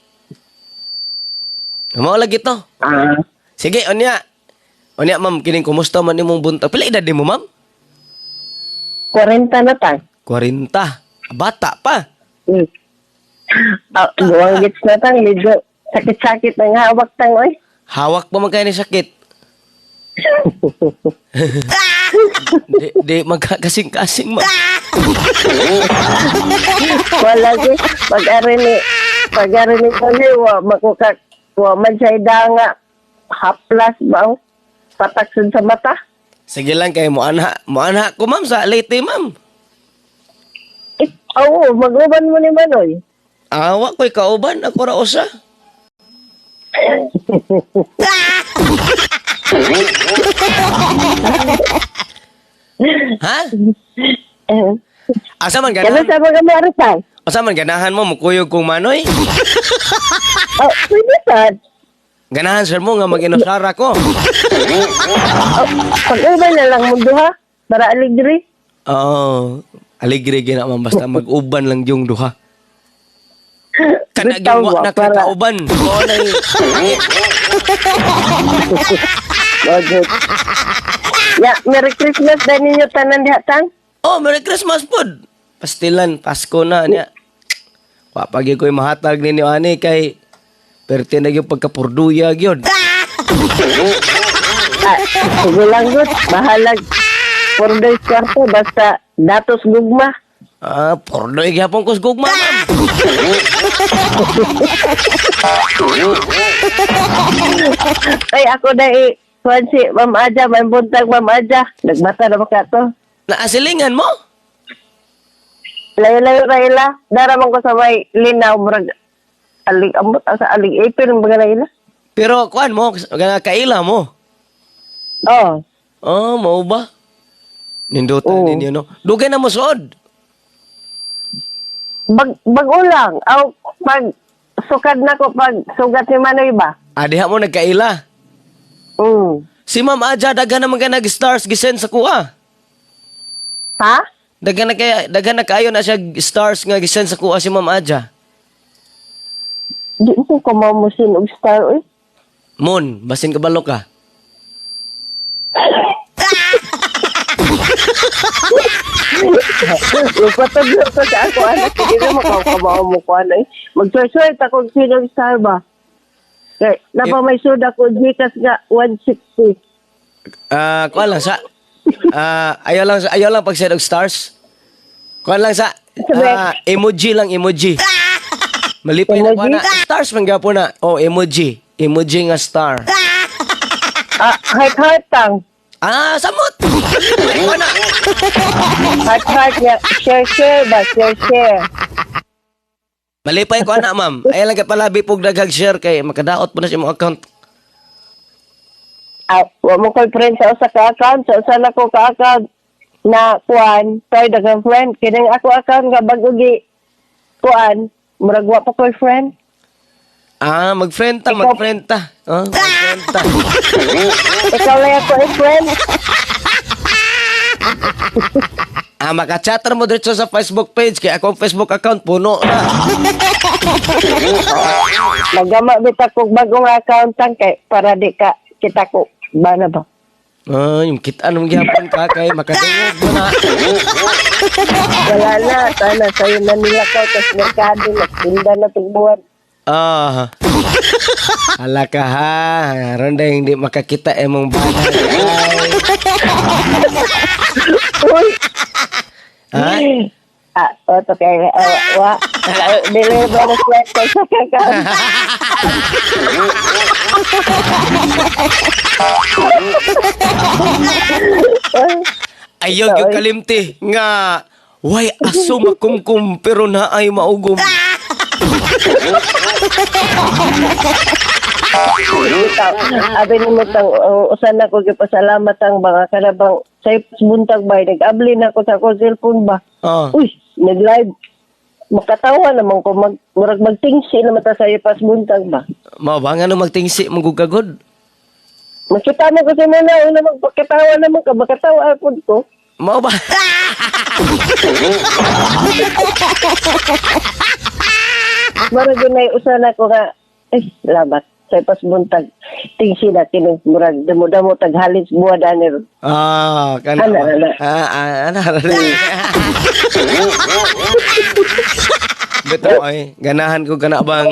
Mao lagi to. Ah, Sige, unya. Unya, ma'am, kining kumusta man imong buntag? Pila edad nimo, ma'am? 40 na tang. 40. Bata pa. Ah, duwang gits na tang medyo sakit-sakit na nga hawak tang oy. Hawak pa man kaya ni sakit. Di magkakasing-kasing, ma'am. Wala gi pag-ari ni kasi wa makuka wa man siya nga haplas ba oh. Patakson sa mata. Sige lang kay mo anha ko, ma'am, sa Leyte, ma'am. Eh, oo, mag-uban mo ni Manoy. Awa ko'y kauban ako ra usa. Ha? Eh, Asa man Kano ganahan? sa mga maritan? Asa man ganahan mo mukuyog kong manoy? Oh, pwede sad. Ganahan sir mo nga mag-inusara ko. Oh, pag-uban na lang mundo ha. Para aligre. Oh, aligre gina man basta mag-uban lang yung duha. Kana Bitaw gyud wa ba, na kay kauban. Mo na Wag. Ya, Merry Christmas din ninyo tanan diha tang. Oh, Merry Christmas pod. Pastilan, Pasko na niya. Wa pa gyud ko'y mahatag ninyo ani kay perti na gyud pagkapurduya gyud. Ah, sige lang gud, bahalag. 4 days kwarto basta datos gugma. Ah, pordoy gyapon kus gugma, ma'am. Ay ako dai kuan si Ma'am Aja, may buntag Ma'am Aja. Nagbata na ba ka to? Naasilingan mo? Layo-layo ra ila. Dara man ko sa may linaw murag alig amot sa alig ipin mga na ila. Pero kuan mo, nga kaila mo. Oh. Oh, mao ba? Nindutan Oo. ninyo no. Dugay na mo suod. Bag-o lang. Aw, pag sukad na ko pag sugat ni Manoy ba? Ah, diha mo nagkaila. Si Ma'am Aja daghan naman kay nag-stars gisend sa kuha. Ha? Daghan na kaayo na siya stars nga gisend sa kuha si Ma'am Aja. Di ko kumamusin og star oy. Mon, basin kabalo ka. Nagpatagyo ko sa ako anak hindi na makakabao mo ko ano eh. Magsusuit ako sino star ba? Kay napa may suda ko Gcash nga 160. Ah, kuha lang sa ah, ayaw lang pag-send og stars. Kuha lang sa emoji lang, emoji. Malipay na kuha na. Stars man gyapon na. Oh, emoji. Emoji nga star. Ah, heart heart tang. Ah, samot. Kuha na. Heart heart nga share share ba share share. Malipay ko ana, ma'am. Ayaw lang kay palabi pug daghag share kay makadaot po na sa imong account. Ah, wa mo ko'y friend sa usa ka account, sa usa na ko ka account na kuan, toy daghang friend kining ako account nga bag-o gi kuan, murag wa pa ko'y friend. Ah, mag-friend ta, mag-friend ta. Oh, mag-friend ta. Ikaw lang ako i-friend. Ah, maka-chatter mo diretso sa Facebook page kay akong Facebook account puno na. Magama bita kog bagong account tang kay para di ka kita ko ba na ba. Ay, yung kita nung gihapon ka kay makadungog mo na. Wala na, sana sa'yo na nila ko, tas merkado, nagtinda na tugbuwan. Ah. Hala ka ha. Ronda hindi makakita imong bana. Ay. Uy! Ha? Ah, oto kay, wa, dili ba na kwento sa kakao? Ayaw gyud kalimti nga way aso makumkum pero naay maugom. Bitaw, abi nimo tang usan ako gipasalamat ang mga kanabang sa buntag ba nag-abli na ako sa akong cellphone ba. Oh. Uy, nag-live. Makatawa naman ko mag murag magtingsi naman ta sa pas buntag ba. Mao ba nga nung magtingsi mong gugagod? Makita mo kasi mo na una magpakitawa naman ka makatawa pod ko. Mao ba? Murag yun ay usa na ko nga eh salamat. Sa pas buntag tingsi na kini murag damo-damo taghalis buwa danir. Ah, kana. Ana, ana. Ah, ah, ana. Ana. Beto ay ganahan ko kana bang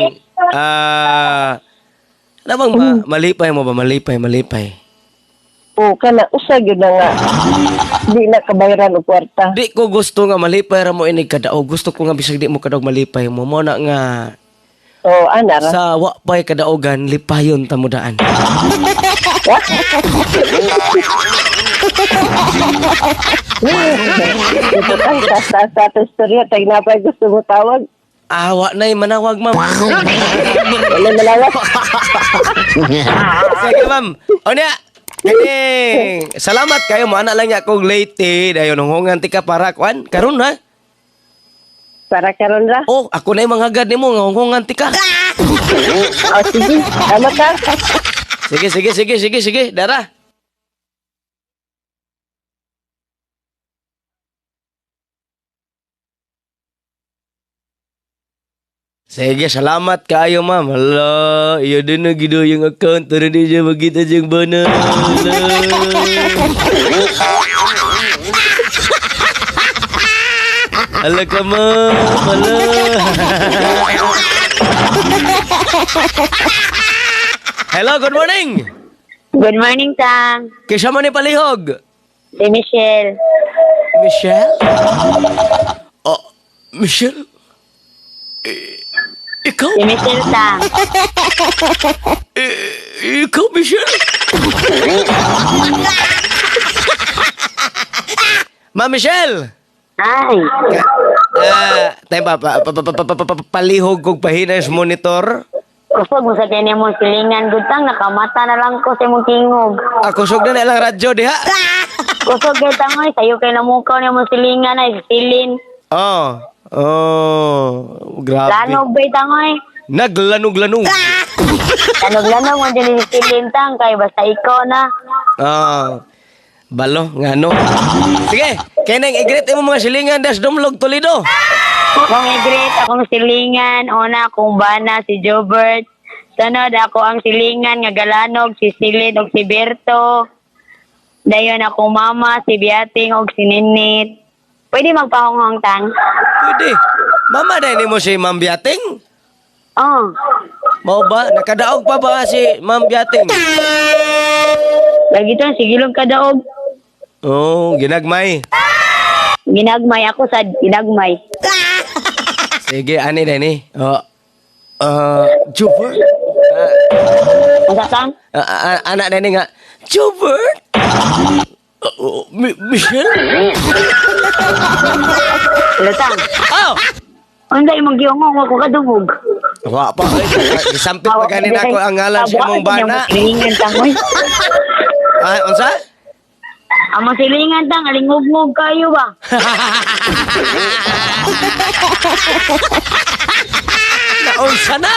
ana bang malipay mo ba malipay malipay. O kana usa gyud na nga di na kabayaran og kwarta. Di ko gusto nga malipay ra mo inig kadaog. Gusto ko nga bisag di mo kadaog malipay mo. Mo na nga O ana ra. sa wa pay kadaogan lipayon ta mo daan. Ito tang taas sa ato istorya tag napay gusto mo tawag. Ah, wa na'y manawag, ma'am. Wala malawak. Sige, ma'am. O niya, kaning, salamat kayo. Maana lang niya akong late. Dayon, hunghungan ti ka para kuan. Karon ha? Para karon ra. Oh, ako na yung mga agad nimo nga hunghungan ti ka. O sige, tama ka. Sige, sige, sige, sige, sige. Dara. Sige, salamat kayo, ma'am. Hala, iyo din na gido yung account. Pero di siya magkita siyang bana. Hala. Hala ka, ma'am. Hala. Hello, good morning. Good morning, Tang. Kisa man ni Palihog. Si Michelle. Michelle? Oh, Michelle? Eh, ikaw? Si Michelle, Tang. Eh, ikaw, Michelle? Ma Michelle! Ay. Tayo pa, palihog kog pahina sa monitor. Kusog mo sa kanya mong silingan. Good, Tang. Nakamata na lang ko sa imong tingog. Ako sug na ilang radyo diha. Kusog kay Tang, oy. Sayo kay namukaw niya mong silingan ay silin. Oh. Oh, grabe. Lanog ba, Tang, oy? Naglanog-lanog. Lanog-lanog mo dyan yung silin, Tang. Kay basta ikaw na. Ah. Balo, ngano. Sige, kaya nang i-greet mo mga silingan das Dumlog Toledo. Kung i-greet akong silingan, una akong bana si Jobert. Sunod ako ang silingan nga galanog si Silin og si Berto. Dayon akong mama si Biating og si Ninit. Pwede magpahonghong tang? Pwede. Mama dahil mo si Ma'am Biating? Oh. Mao ba? Nakadaog pa ba si Ma'am Biating? Lagi to, sige lang kadaog. Oh, ginagmay. Ginagmay ako sa ginagmay. Sige, ani dahil ni. Oh, Jobert? Unsa tang? Anak dahil ni nga, Jobert? Oh, Michelle? Wala tang. Oh! Unsa imong giungong wa ko kadungog. Wa pa. Sampit pa ganin ako ang ngalan sa imong bana. Silingan tang oy. Ah, unsa? Among silingan tang alingugngog kayo ba? Naunsa na?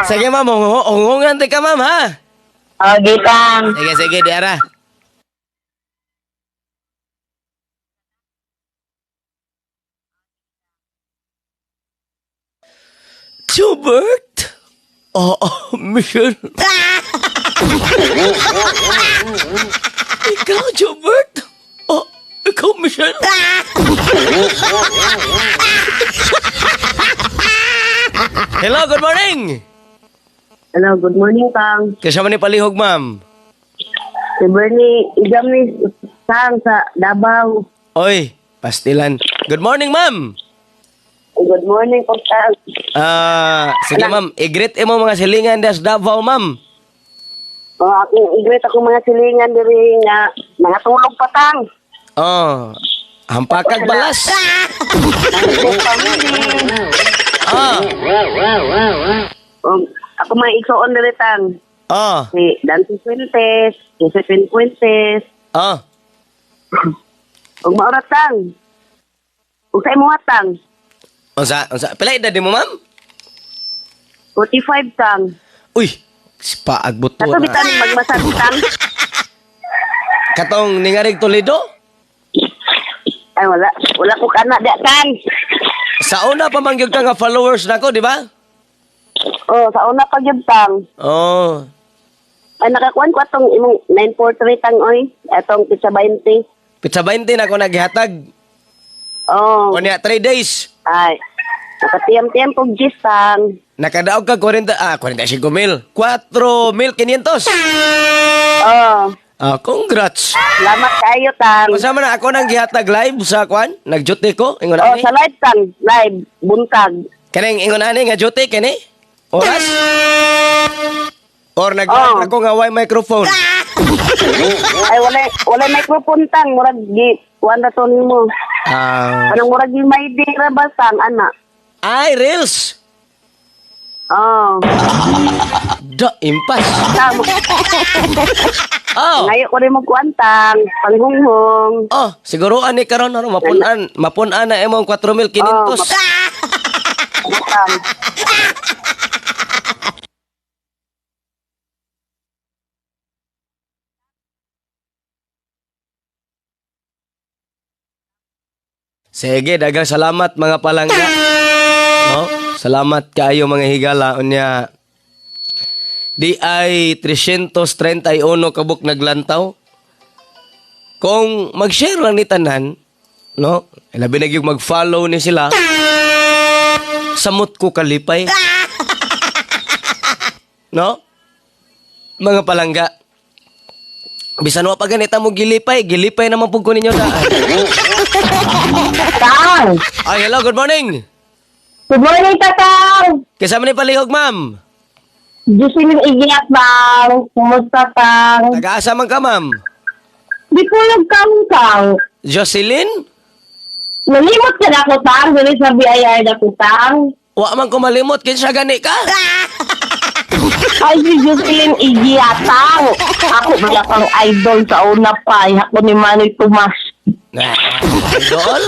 Sige, ma'am. Hungungan ka, ma'am, ha? Okay, tang. Sige, sige, diara. Jobert? Oo, oh, Michelle. Ikaw, Jobert? Oh, ikaw, Michelle? Hello, good morning! Hello, good morning Tang. Kasama ni Palihog, ma'am. Si Bernie, igam ni Tang sa Davao. Oy, pastilan. Good morning, ma'am. Good morning po Tang. Sige, ma'am. I-greet mo mga silingan das Davao, ma'am. Oh, ako i-greet ako mga silingan diri nga mga tulog pa Tang. Oh, hampakag balas. Ah, Ako mga igsoon diri Tang. ah, Si Dante Fuentes, Josephine Fuentes, ah. ug maura Tang. Ug sa imo Tang, Unsa, unsa. Pila edad mo, ma'am? 45 Tang. Uy, si paagbuto Ato na. bitan magmasad Tang. Katong ningarig Toledo? Ay, wala. Wala ko kana di tang. Sa una pa man gyud ka nga followers nako, di ba? Oh, sa una pa gyud tang. Oh. Ay, nakakuan ko atong imong 943 tang oy. Atong pizza 20. Pizza 20 na ako naghihatag. Oh. Unya 3 days. Ay. Nakatiyam-tiyam pog gis tang. Nakadaog ka 40 45 mil. 4,500. Oh. Ah, congrats. Salamat kaayo tang. Kasama na ako nang gihatag live sa kwan, nag-duty ko ingon Oh, ani. sa live tang, live buntag. Kaning ingon ani nga duty kini. Oras. Or nag Oh. ako nga way microphone. Ay wala microphone tang, murag gi kuan ra to nimo. Ah, Anong murag gi may di ra ba tang ana? ay reels. Oh. Da impas. Tang, Oh. ngayo ko rin mo kuan tang, panghunghong. Oh, siguro ani karon ano mapun-an, mapun-an na imong 4,500. Oh, Tang. Sige, daghang salamat mga palangga. No? Salamat kaayo mga higala unya. Di ay 331 kabuk naglantaw. Kung mag-share lang ni tanan, no? Labi na gyud mag-follow ni sila. Samot ko kalipay. No? Mga palangga. Bisan wa pa ganita mo gilipay, gilipay naman pud ko ninyo daan. Tang. Ay, hello, good morning. Good morning, Tatang. Kasama ni Palihog, ma'am. Jocelyn Igiat, Tang. Kumusta, Tang? Taga-asa man ka, ma'am? Di ko kang, Tang. Jocelyn? Nalimot ka na ako, Tang. Dili sa BIR na ko, Tang. Wa man ko malimot, kinsa gani ka? Ay, si Jocelyn Igiat, Tang. Ako ba kang idol sa una pa. Ay, ako ni Manoy Tomas. Nah, idol?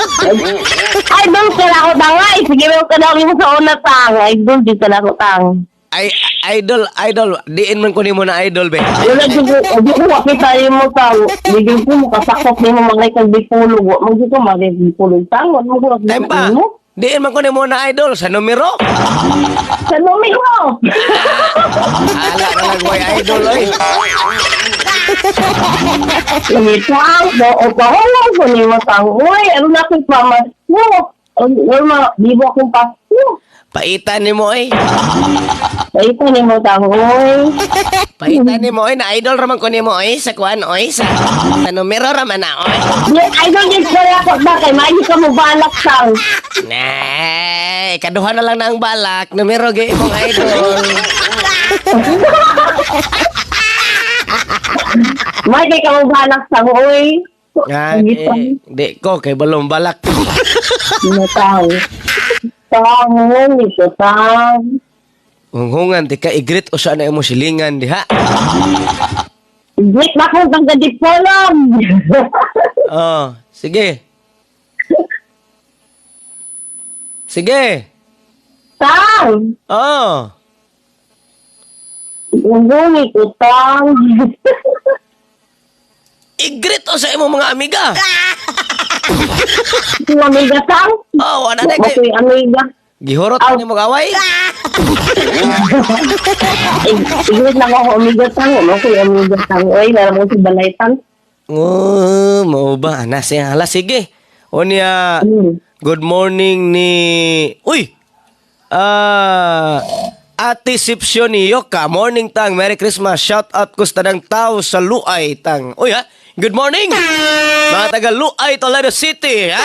Idol ka na ako, Tang. Ay, sige mo ka na ako sa una, Tang. Idol, di ka na ako, Tang. Ay, idol, idol. Diin man ko nimo na idol, be. Wala, di ko, di ko makita mo, Tang. Di ko makasakop ni mo mga ikang bipulog. Wa man ko mga bipulog, Tang. Wa man ko Time makita pa. mo. Diin man ko nimo na idol sa numero. Sa numero. Ala na lang way idol oy. Tang, oo, pahulog ko ni mo, Tang. Uy, ano na akong pamasko? Ano na, bibo akong pasko. Paitan nimo oy. Paita ni mo, Tang, uy. Paitan nimo oy na idol ra man ko nimo oy sa kuan oy sa numero ra man na oy. Idol din ko na ako ba kay maayo ka mo balak, Tang. Nay, kaduha na lang na ang balak, numero gyud imong idol. May kay ka mo balak, Tang, uy. Ah, di, di ko kay balong balak. Ano, Tang? Tang, uy, ko, Tang. Hunghungan di ka igrit o saan na imo silingan diha. Wait na akong taga-dipolog. Oh, sige. Sige. Tang! Oh. Ungungi ko, Tang. Igrit o sa imong mga amiga. Yung amiga, Tang? Oh, wala na Wa kay ko'y amiga. gihurot na nimo away. Igrit lang ako amiga, Tang. Wa ko'y amiga, Tang. Uy, naram ko si Balay, Tang. Oh, mao ba ana siya hala sige. Unya, good morning ni Uy. Ah, Ate Sipsyon ni Yoka. Morning tang, Merry Christmas. Shout out ko sa tanang tao sa Luay tang. Uy ha, good morning. Mga taga Luay, Toledo City, ha?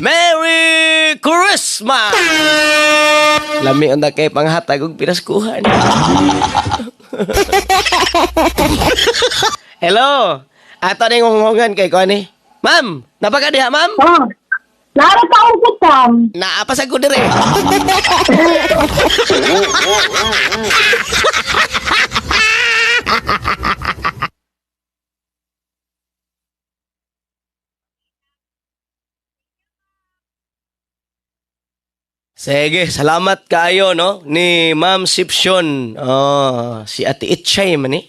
Merry Christmas. Lami unta kay panghatag og pinaskuhan. Hello. Ato ning hunghungan kay ko ani. Ma'am, napaka diha, ma'am? Oh, narataon ko, Tang. Naa pa sa ko dire. Sige, salamat kaayo no ni Ma'am Sipsyon. Oh, si Ate Itchay man eh.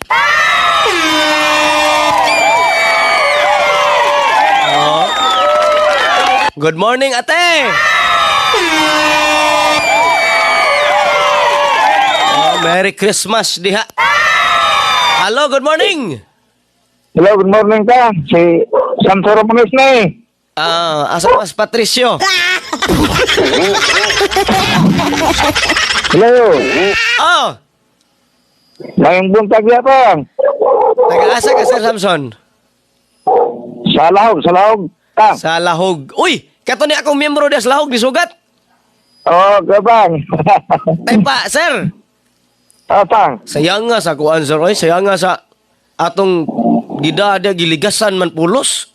Good morning, ate! Oh, Merry Christmas diha. Hello, good morning. Hello, good morning ka. Si Samsoro Munis na eh. Ah, asa mas Patricio? Hello. Oh, Ngayong buntag ya pa. taga-asa ka, Sir Samson? Sa lahog, sa lahog. Tang. Sa Lahog. Uy, kato ni akong miyembro diha sa Lahog, gisugat. Oh, gabang. Tay pa, sir. Oh, tang. Sayang nga sa kuan, sir. Oy, sayang nga sa atong gida dia giligasan man pulos.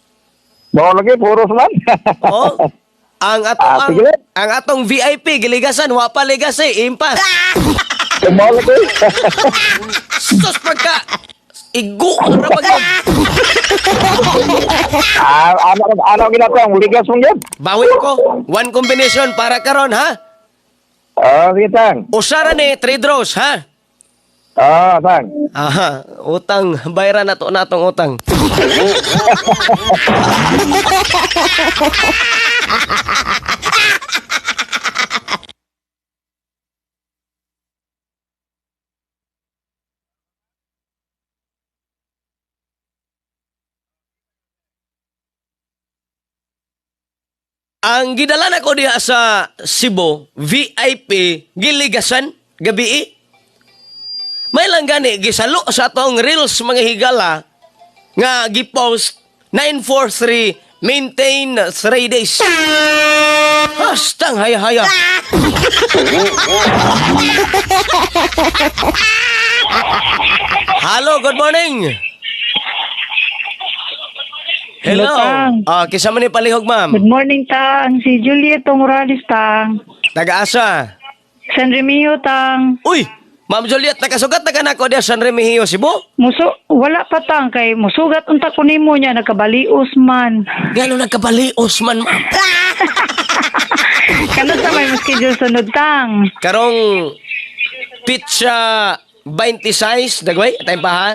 Bawa lagi, puros man. Oh. Ang atong Ah, ang, sige. ang atong VIP giligasan wa pa ligas eh, impas. Bawa lagi. Sus pagka igo ra pag Ah, ano, ano ginatang? Ligas mong yun? Bawi ko. One combination para karon ha. Oh, sige, tang. Usara ni three draws ha. Oh, tang. Aha, utang bayaran na to na atong utang. Ang gidala na ko diha sa Cebu, VIP, giligasan, gabi. May lang gani, gisalo sa atong reels mga higala nga gipost 943 maintain 3 days. Hastang haya-haya. Hello, good morning. Hello. Hello, Tang. Ah, kisa man ni palihog, ma'am. Good morning, Tang. Si Juliet Morales, Tang. Taga-asa. San Remio, Tang. Uy, Ma'am Juliet, nakasugat na ka na ko diya San Remigio, Cebu. Muso, wala pa, Tang. Kay musugat unta ko nimo niya, nagkabalios man. Gano nagkabalios man, ma'am. Kano sa may schedule sunod, Tang? Karong pizza 26, dagway, time pa ha?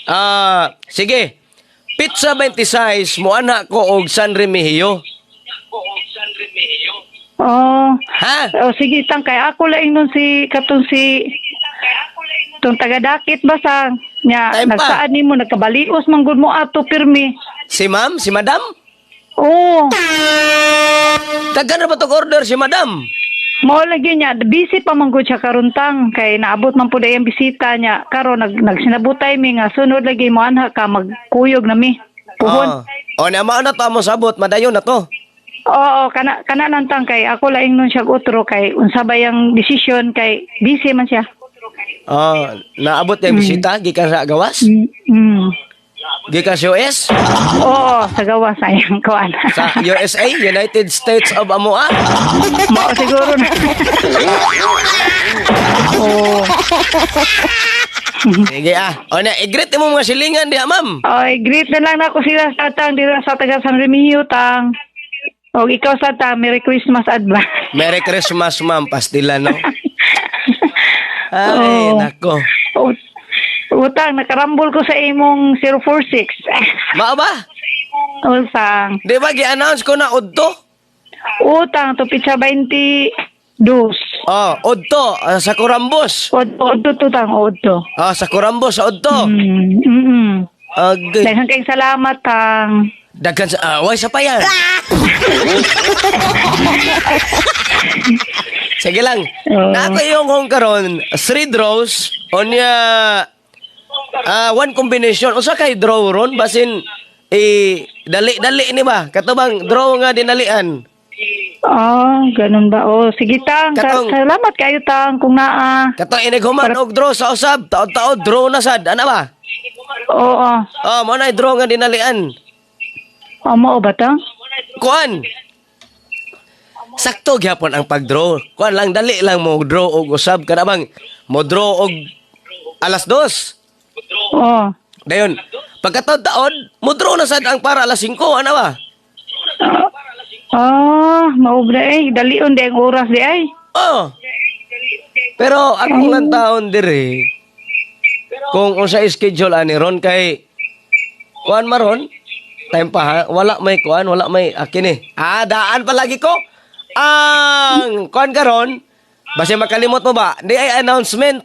Ah, sige. Pizza 26, muana ko og San Remigio. Oh. Ha? Oh, sige, Tang. Kay ako laing nun si, katong si, tong tagadakit ba sa, nya, Time pa. nagsaad nimo, nagkabalios man gud mo ato, pirmi. Si ma'am, si madam? Oh, Tagan na ba tong order si madam? mao lagi niya, busy pa man gud siya karon tang kay naabot man pud ang bisita niya. Karon nag nagsinabutay mi nga sunod lagi mo anha ka magkuyog na mi. Puhon. Oh, oh na mao na to amo sabot, madayon na to. Oo, kana kana lang tang kay ako laing nun siya otro kay unsa ba yang desisyon kay busy man siya. Oh, naabot yung bisita gikan sa gawas? Mm. Gikan sa US? Oo, sa gawas sayang kuan. Sa USA, United States of Amoa? Mao siguro na. Oo. Sige ah. O na, i-greet mo mga silingan diha, ma'am. Oy, greet na lang nako sila sa tang dira sa taga San Remigio tang. Og ikaw sa tang, Merry Christmas advance. Merry Christmas, ma'am. Pastila, no? Ay, Oo. nako. Utang, nakarambol ko sa imong 046. Mao ba? Utang. Di ba gi-announce ko na udto? Utang, to pizza 22. Oh, udto ah, sa Kurambos. Odto, tutang, odto. Ah, sa Kurambos sa udto. Agay. Daghang kayong salamat, tang. Daghan sa away sa payan. Sige lang. Oo. Na ako iyong hong karon, three draws onya one combination. Usa kay draw ron basin eh dali-dali ni ba? Katubang draw nga dinalian. Oh, ganun ba? Oh, sige, tang. Katong- Salamat kayo, tang, kung naa. Katong inighuman og draw sa usab, taod-taod draw na sad, ana ba? Oo. Oh, mo na draw nga dinalian. Oh, mao ba, tang? Kuan. Sakto gyapon ang pag-draw. Kuan lang dali lang mo draw og usab kada bang mo draw og 2:00. Oo. Dayon, pagkataod-taod, mo draw na sad ang para 5:00, ana ba? Oh, mao ba eh. Dalion di ang oras di ay. Oh. Pero akong lang taon dire kung unsa schedule ani ron kay kuan maron Time pa ha. Wala may kuan, wala may akin eh. Ah, daan palagi ko. Ang kuan karon, basta makalimot mo ba? Di ay announcement.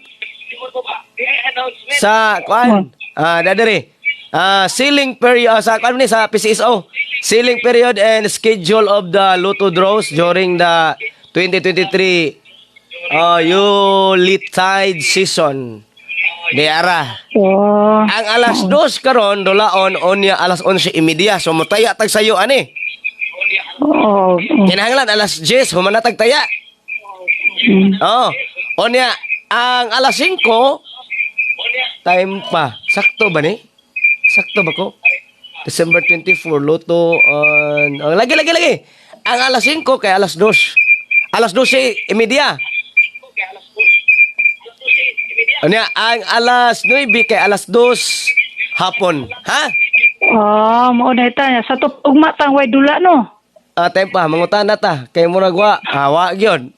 Sa kuan. Ah, dadere. Ah, ceiling period sa kuan ni sa PCSO. Ceiling period and schedule of the lotto draws during the 2023 Yuletide season. Di ara. Oh. Ang alas 2 karon dulaon onya alas 11:30. So mutaya tag sayo ani. Oo. Kinahanglan alas 10 humana tag taya. Oh. Onya ang alas 5 time pa. Sakto ba ni? Sakto ba ko? December 24 Lotto on, oh, lagi lagi lagi. Ang alas 5 kay alas 2. Alas 12:30. Onya ang alas 9 kay alas 2 hapon. Ha? Oh, mao na ita. Sa top ugma tang way dula no. Ah, time pa, mangutana ta. Kay murag wa, wa gyud.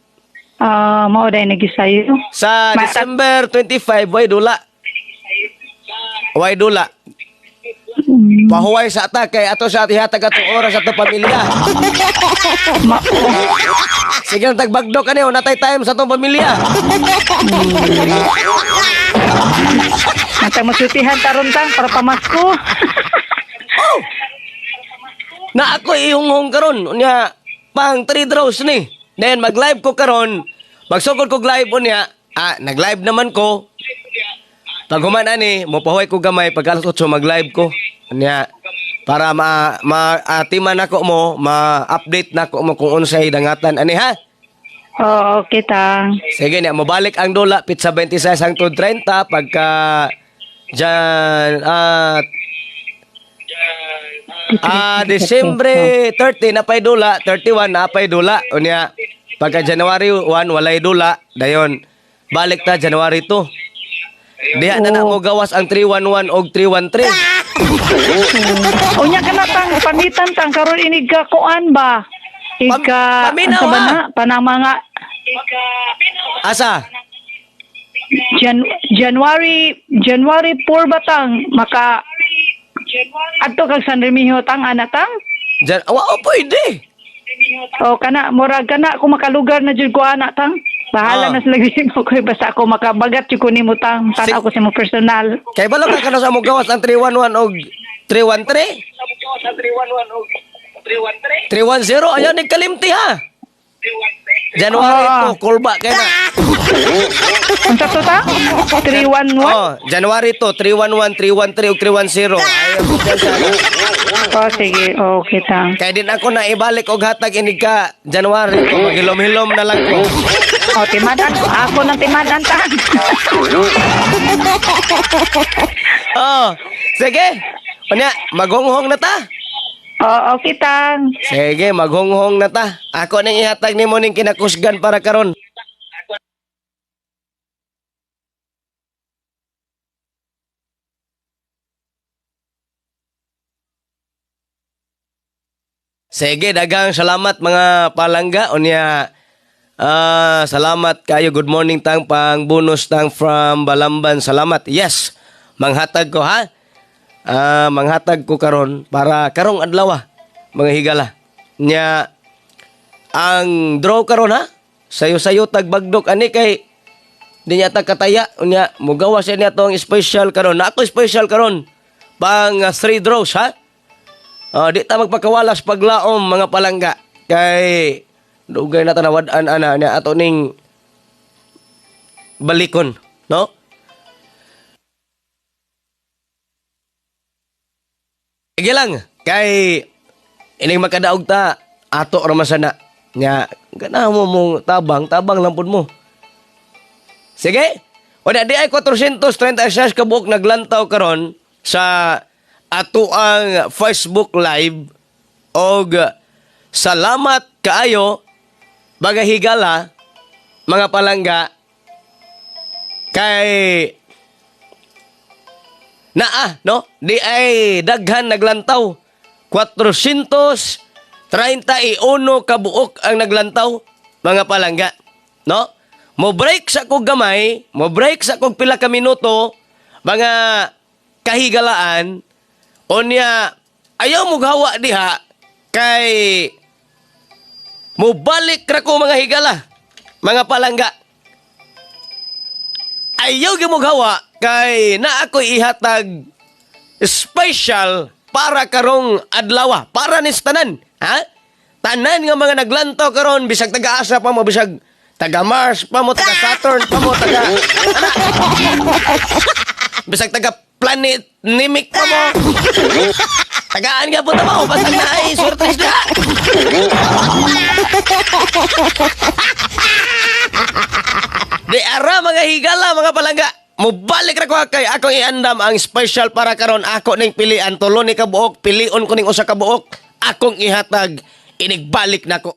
Ah, mao dai nagisayo. Sa December 25, way dula. Way dula. Pahuway sa ta kay ato sa ihatag atong oras ato pamilya. Sige lang tagbagdo kani, natay time sa atong pamilya. Natang masultihan taron tang para pamasko. Oh! Na ako ihunghong karon unya pang 3 draws ni. Then mag-live ko karon. Magsugod ko live unya. Ah, nag-live naman ko. Pag human ani, mopahuway ko gamay pag alas 8 mag-live ko. Unya para ma maatiman nako mo, ma-update nako mo kung unsay dangatan ani ha. Oo, okay tang. Sige niya, mobalik ang dula pizza 26 hangtod 30 pagka dyan at Desyembre 30 napay dula, 31 napay dula. Unya pagka January 1 walay dula, dayon balik ta January 2. Diha na na mo gawas ang 311 og 313. Unya ka na tang pamitan tang karon inig ka kuan ba? Ika Paminaw, unsa ba ah. na? Panang mga Asa? January 4 ba tang maka adto kag San Remigio tang ana tang? Jan wa oh, pwede. O kana murag kana kung makalugar na jud ko ana tang. Bahala Ah. na sila ko kay basta ako makabagat jud ko nimo tang. Tan-aw ko sa imo personal. Kay balo ka kano sa mo gawas ang 311 og 313? 310 ayan nagkalimti ha. January Ah. 2 kulba kay na. Unsa to ta? 311? Oh, January 2 311 313 ug 310. Ayaw Oh, sige. Okay tang. Kay din ako na ibalik og hatag inig ka January ko maghilom-hilom na lang ko. O, timadan. Ako nang timadan tang. Oh, sige. Unya, maghonghong na ta. Oh, okay tang. Sige, maghonghong na ta. Ako ning ihatag nimo ning kinakusgan para karon. Sige, daghang salamat mga palangga. Unya, salamat kayo. Good morning tang pang bonus tang from Balamban. Salamat. Yes, manghatag ko ha. Manghatag ko karon para karong adlaw mga higala. Nya ang draw karon ha. Sayo-sayo tagbagdok ani kay di niya ta kataya. Unya mugawa siya niya tong special karon. Na ako special karon pang 3 draws ha. Di ta magpakawalas paglaom mga palangga kay dugay na tanawad-an ana niya ato ning balikon, no? Sige lang kay ining makadaog ta ato ra man sana nya ganahan mo mong tabang, tabang lang pud mo. Sige. Wala di ay 436 ka buok naglantaw karon sa ato ang Facebook Live og salamat kaayo mga higala mga palangga kay naa no di ay daghan naglantaw 431 kabuok ang naglantaw mga palangga no. Mo break sa kog gamay, mo break sa kog pila ka minuto mga kahigalaan. Unya Ayaw mo gawa diha kay mubalik ra ko, mga higala, mga palangga. Ayaw gyud mo gawa kay naa ko'y ihatag special para karong adlaw, para nis tanan, ha? Tanan nga mga naglantaw karon, bisag taga-asa pa mo, bisag taga Mars pa mo, taga Saturn pa mo, taga bisag taga planet Nimic pa mo. Tagaan nga po ta mo, basta na ay surprise na. Di ara, mga higala, mga palangga. Mubalik ra ko kay akong iandam ang special para karon. Ako ning pilian tulo ni kabuok, pilion ko ning usa ka buok akong ihatag inigbalik nako.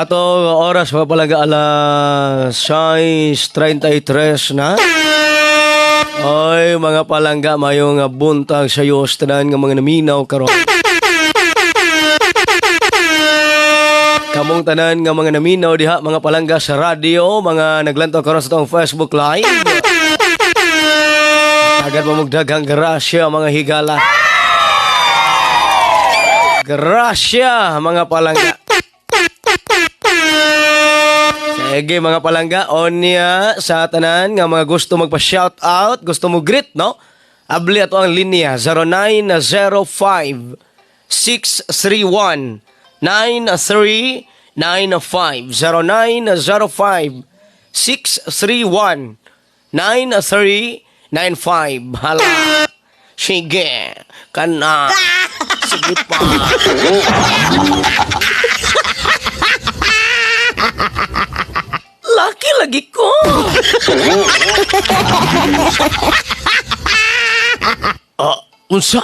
Sa ato oras mga palangga, alas 6:33 na. Oy, mga palangga, mayong buntag sa iyo tanan nga mga naminaw karon. Kamong tanan nga mga naminaw diha, mga palangga, sa radyo, mga naglantaw karon sa atong Facebook Live. Agad mo daghang grasya, mga higala. Grasya, mga palangga. Sige, mga palangga, onya sa tanan nga mga gusto magpa-shout out, gusto mo greet, no? Abli ato ang linya 0905 631 9395, 0905 631 9395. Hala. Sige. Kana. Sige pa. Laki lagi ko. Ah, unsa?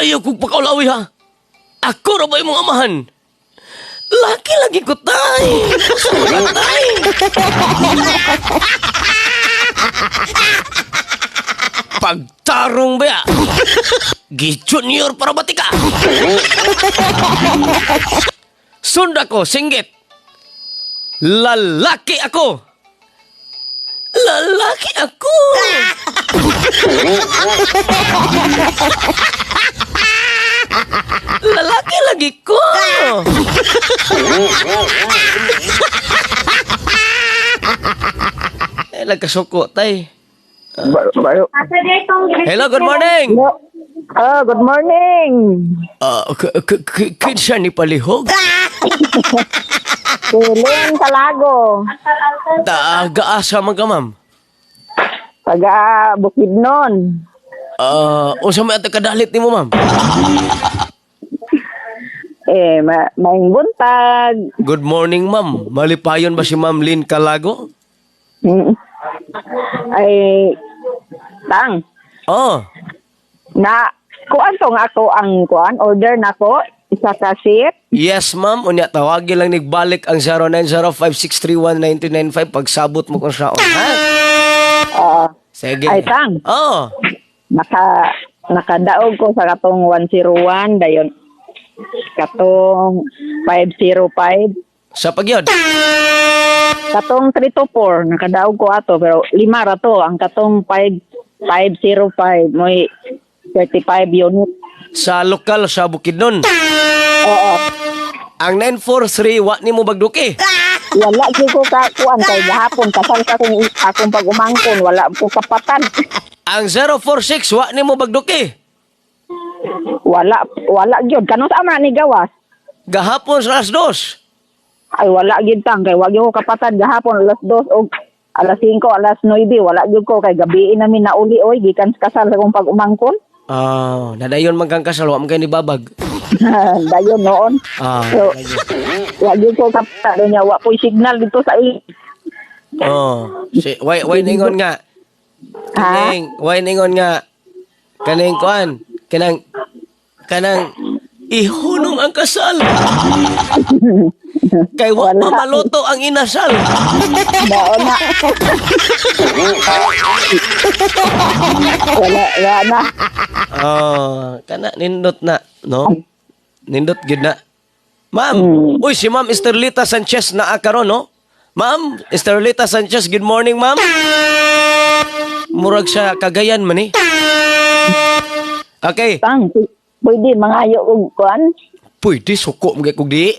Ayaw kong pakaulawi ha. Ako ra ba imong amahan? Laki lagi ko, tay. Unsa man ka, tay? Pagtarong ba ya? Gi-junior para batika. Sunda ko, singgit. Lalaki ako. Lalaki ako. Lalaki lagi ko. Eh, nagkasuko, tay. Hello, good morning. Oh, good morning. Kinsa ni palihog? Siling Talago. Taga-asa man ka, ma'am? Taga Bukidnon. Unsa may atong kadalit nimo, ma'am? Eh, maayong buntag. Good morning, ma'am. Malipayon ba si Ma'am Lynn Calago? Ay, tang. Oh. Na, kuan to nga ako ang kuan, order na ko, isa ka seat. Yes, ma'am. Unya, tawagi lang nigbalik ang 0905-631-9395 pagsabot mo kung saon, ha? Oo. Sige. Ay, tang. Oh. Nakadaog ko sa katong 101, dayon katong 505. Sa pagyod. Katong 324, nakadaog ko ato, pero lima ra to. Ang katong 5, 505, mo'y 35 unit. Sa lokal sa Bukidnon. Oo. Ang 943, wa ni mo bagduki. Wala gyud ko ka kuan kay gahapon kasal sa akong pag-umangkon, wala ko kapatan. Ang 046, wa ni mo bagduki. Wala, wala gyud. Kanus ama ni gawas? Gahapon sa alas 2. Ay, wala gyud tang kay wa gyud ko kapatan gahapon alas 2 og alas 5, alas 9, wala gyud ko kay gabi namin nauli oy gikan sa kasal sa akong pag-umangkon. Ah, nadayon man kang kasal, wa man kay ni babag. Dayon noon. Ah, So, wa gyud ko kapatan niya, wa po'y signal dito sa il. Oh, si way way ningon nga. Ha? Kaning way ningon nga. Kaning kuan, kanang ihunong ang kasal. Kay wa pa maluto ang inasal. Mao na. Wala, wala na. Oh, kana nindot na, no? Nindot gid na. Ma'am, uy, si Ma'am Esterlita Sanchez naa karon, no? Ma'am Esterlita Sanchez, good morning, ma'am. Murag sa Cagayan man eh. Okay. Tang, pwede mangayo og kuan? Pwede, suko mo kog di.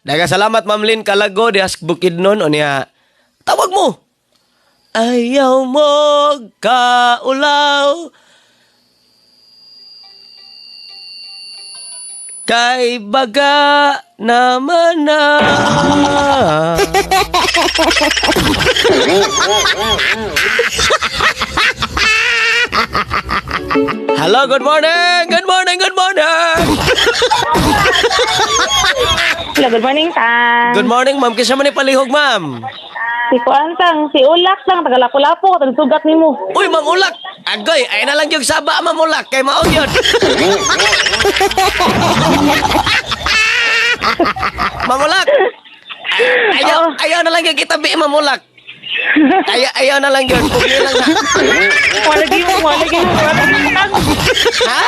Daghang salamat, Ma'am Lynn Calago diha sa Bukidnon. O niya, tawag mo. Ayaw mo kaulaw kay baga naman na. Hello, good morning! Good morning, good morning! Hello, good morning, Tang. Good morning, ma'am. Kinsa man ni palihog, ma'am? Si kuan tang, si Ulak tang, taga Lapu-Lapu, katong sugat nimo. Uy, Ma'am Ulak! Agoy, ay na lang yung saba, Ma'am Ulak. Kay maong yun. Ma'am Ulak! Ayaw, ayaw na lang yung kitabi, Ma'am Ulak. Ayaw, ayaw na lang yun. Pugli lang na. Wala gi mo, wala gi mo, wala gi tang. Ha?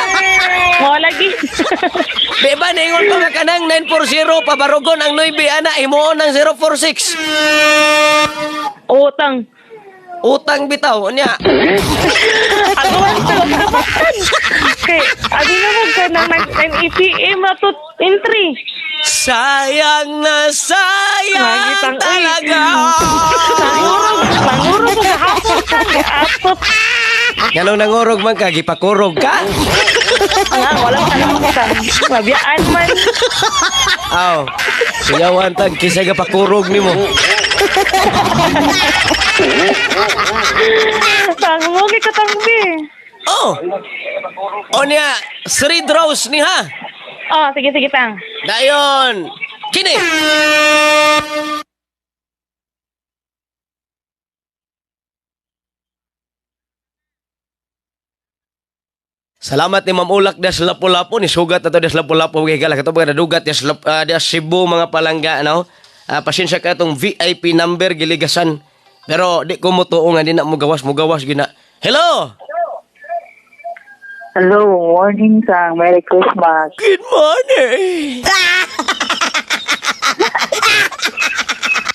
Wala gi. Di ba, ningon pa nga kanang 940, pabarugon ang 9, ana, himuon ang 046. Oo, tang. Utang bitaw, unya. Agawan ta, kapatan. Kay, abi na mo ka ng 9 APM na to entry. Sayang na sayang Lagi tang- uy. talaga. Pangurog, pangurog ko gahapon tang. Atot. Nganong nangurog man ka, gipakurog ka? Nga, wala ka naman tang. Mabiyaan man. Aw. Siyawan tag kisa ga pakurog nimo. Tang mo kay katang bi. Oh. O niya, three draws ni ha. Oh, sige sige tang. Dayon. Kini. Salamat ni Ma'am Ulak des Lapu-Lapu ni sugat ato des Lapu-Lapu kay gala kato mga nadugat des des Cebu mga palangga no. Pasensya ka itong VIP number giligasan. Pero di ko mo tuo nga di na mo gawas mo gawas gina. Hello. Hello, morning sang. Merry Christmas. Good morning.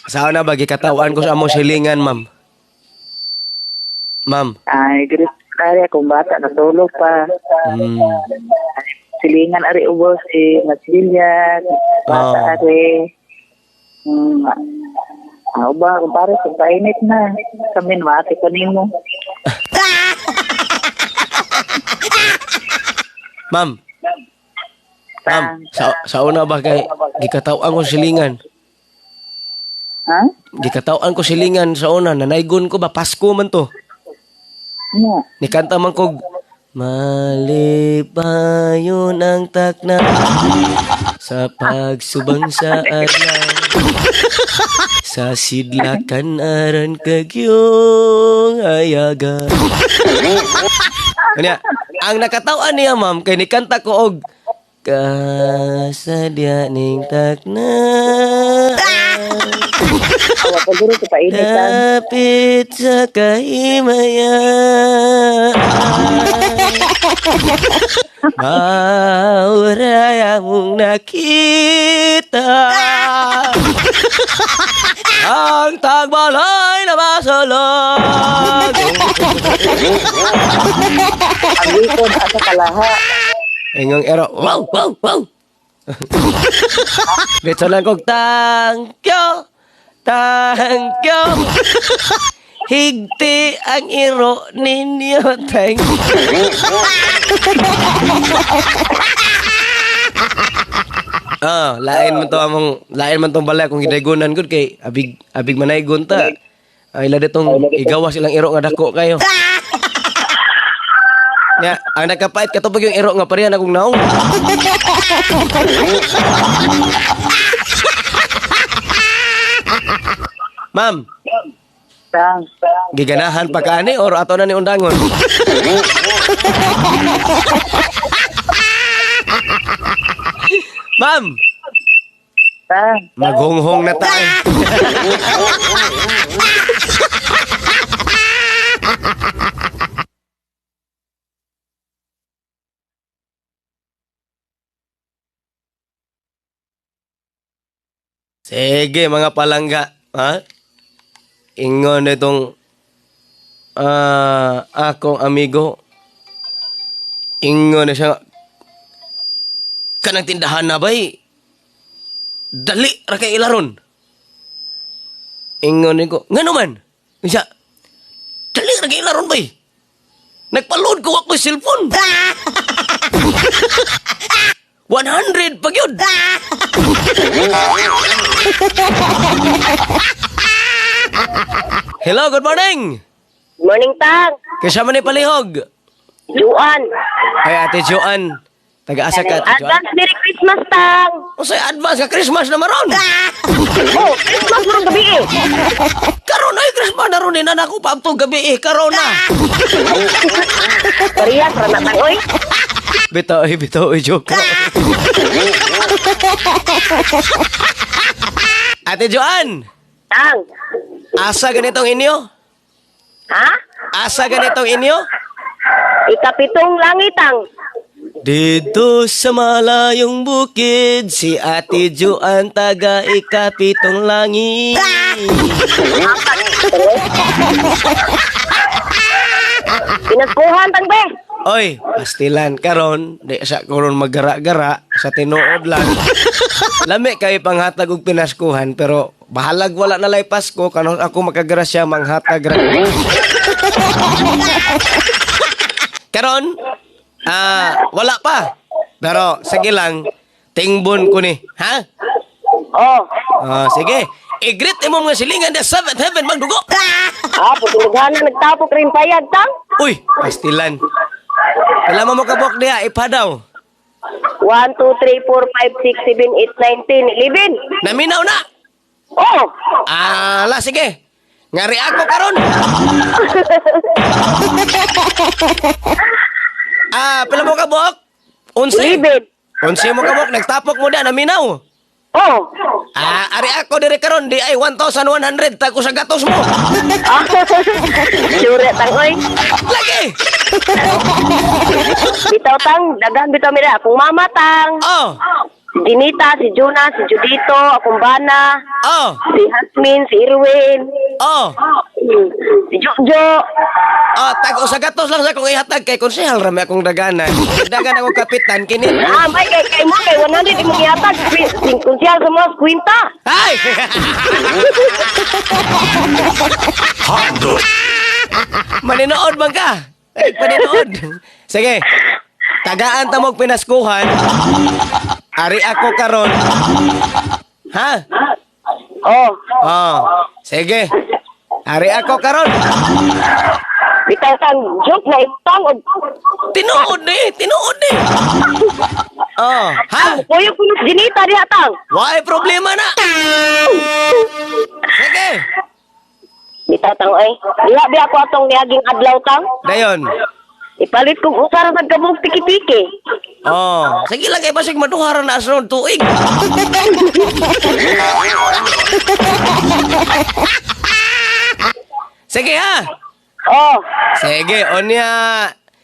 Saan na ba gikatawan ko sa among silingan, ma'am? Ma'am. Ay, greet ari akong bata natulog pa. Silingan ari ubos si Matilya, bata Oh. ari. Ako ba, kumpare, kung painit na. Kami mati ko nimo. Ma'am. Ma'am, sa una ba kay gikatawan ko silingan? Ha? Gikatawan ko silingan sa una, nanaygon ko ba Pasko man to. Ano? Nikanta man kog Malipayon ang takna sa pagsubang sa adlaw sa sidlakan aran kagyong ayaga. Kanya, ang nakatawan niya ma'am kay nikanta ko og kasadya ning takna Awa pa guro sa painitan. Dapit sa kahimaya. Mauraya mong nakita ang tagbalay na masulog. Ang wikon asa kalaha. Ingong ero, wow, wow, wow. Dito lang kog, thank you, thank you. Higti ang iro ninyo, thank you. Ah, lain man to among lain man tong balay kung gidaygonan gud kay abig abig manaygon ta. Ay ila ditong igawas ilang iro nga dako kayo. Nya, ang nakapait katubag yung iro nga pareha na kong naong. Ma'am, Tang. giganahan pa ka ani or ato na ni undangon? Ma'am, Tang. maghonghong na tayo. Sige mga palangga, ha? Ingon itong akong amigo. Ingon na siya kanang tindahan na bay. Dali ra kay ilaron. Ingon ni ko, ngano man? Siya, dali ra kay ilaron bay. Nagpa-load ko ako cellphone. 100 pag yun. Hello, good morning. Morning, Tang. Kasama ni Palihog. Juan. Ay, Ate Joanne. Taga-asa ka, Ate Joanne. Advance Merry Christmas. Christmas tang. Unsay advance ka Christmas na maron? Oh, Christmas ron gabi eh. Karon ay Christmas na ron na ako paabtong gabi eh karon na. Parehas ra na tang oy. Bitaw ay bitaw ay joke. Ate Joan, Tang. asa ganitong inyo? Ha? Asa ganitong inyo? Ikapitong langit tang. Dito sa malayong bukid, si Ate Joan taga ikapitong langit. Pinaskuhan tang be. Oy, pastilan karon, di sa karon magara-gara sa tinuod lang. Lami kay panghatag og pinaskuhan pero bahalag wala na lay Pasko kanon ako makagrasya manghatag ra. Karon wala pa. Pero sige lang, tingbon ko ni, ha? Oh. Ah, sige. I-greet imo mga silingan the seventh heaven magdugo. Ah, putulugan na nagtapok rin payag tang. Uy, pastilan. Pila mo kabok diha ipadaw. 1 2 3 4 5 6 7 8 9 10 11. Naminaw na. Oh. Ala, sige. Ngari ako karon. Pila mo kabok? Unsi. 11. Unsi mo kabok, nagtapok mo da, naminaw. Oh. Ari ako diri karon, di ay 1,100 tag usa gatos mo. Ah. Sure tang oy. Lagi. Bitaw tang, daghan bitaw mira akong mama tang. Oh. Si Dinita, si Jonah, si Judito, akong bana, Oh. si Hasmin, si Irwin, Oh. si Jojo. Tag usa gatos lang sa akong ihatag kay konsehal ra may akong daganan. Dagan ako kapitan kini. Ah, may kay kay mo kay 100 imong ihatag. Singkunsyal sa mga kwinta. Ay! Maninood man ka. Ay, paninood. Sige. Tagaan ta mog pinaskuhan. Ari ako karon. Ha? Oh, Oh. Sige. Ari ako karon. bitaw tang joke na itang og Tinuod ni, tinuod ni. Oh, ha? Kuyo kuno si Dinita diha tang. Why problema na? Sige. Bitaw tang oy. Diha bi ako atong niaging adlaw tang. Dayon. Ipalit kog usa ra sad kabuk tiki-tiki. Oh, sige lang kay basig maduha ra na asunod tuig. Sige ha. Oh, Sige, onya.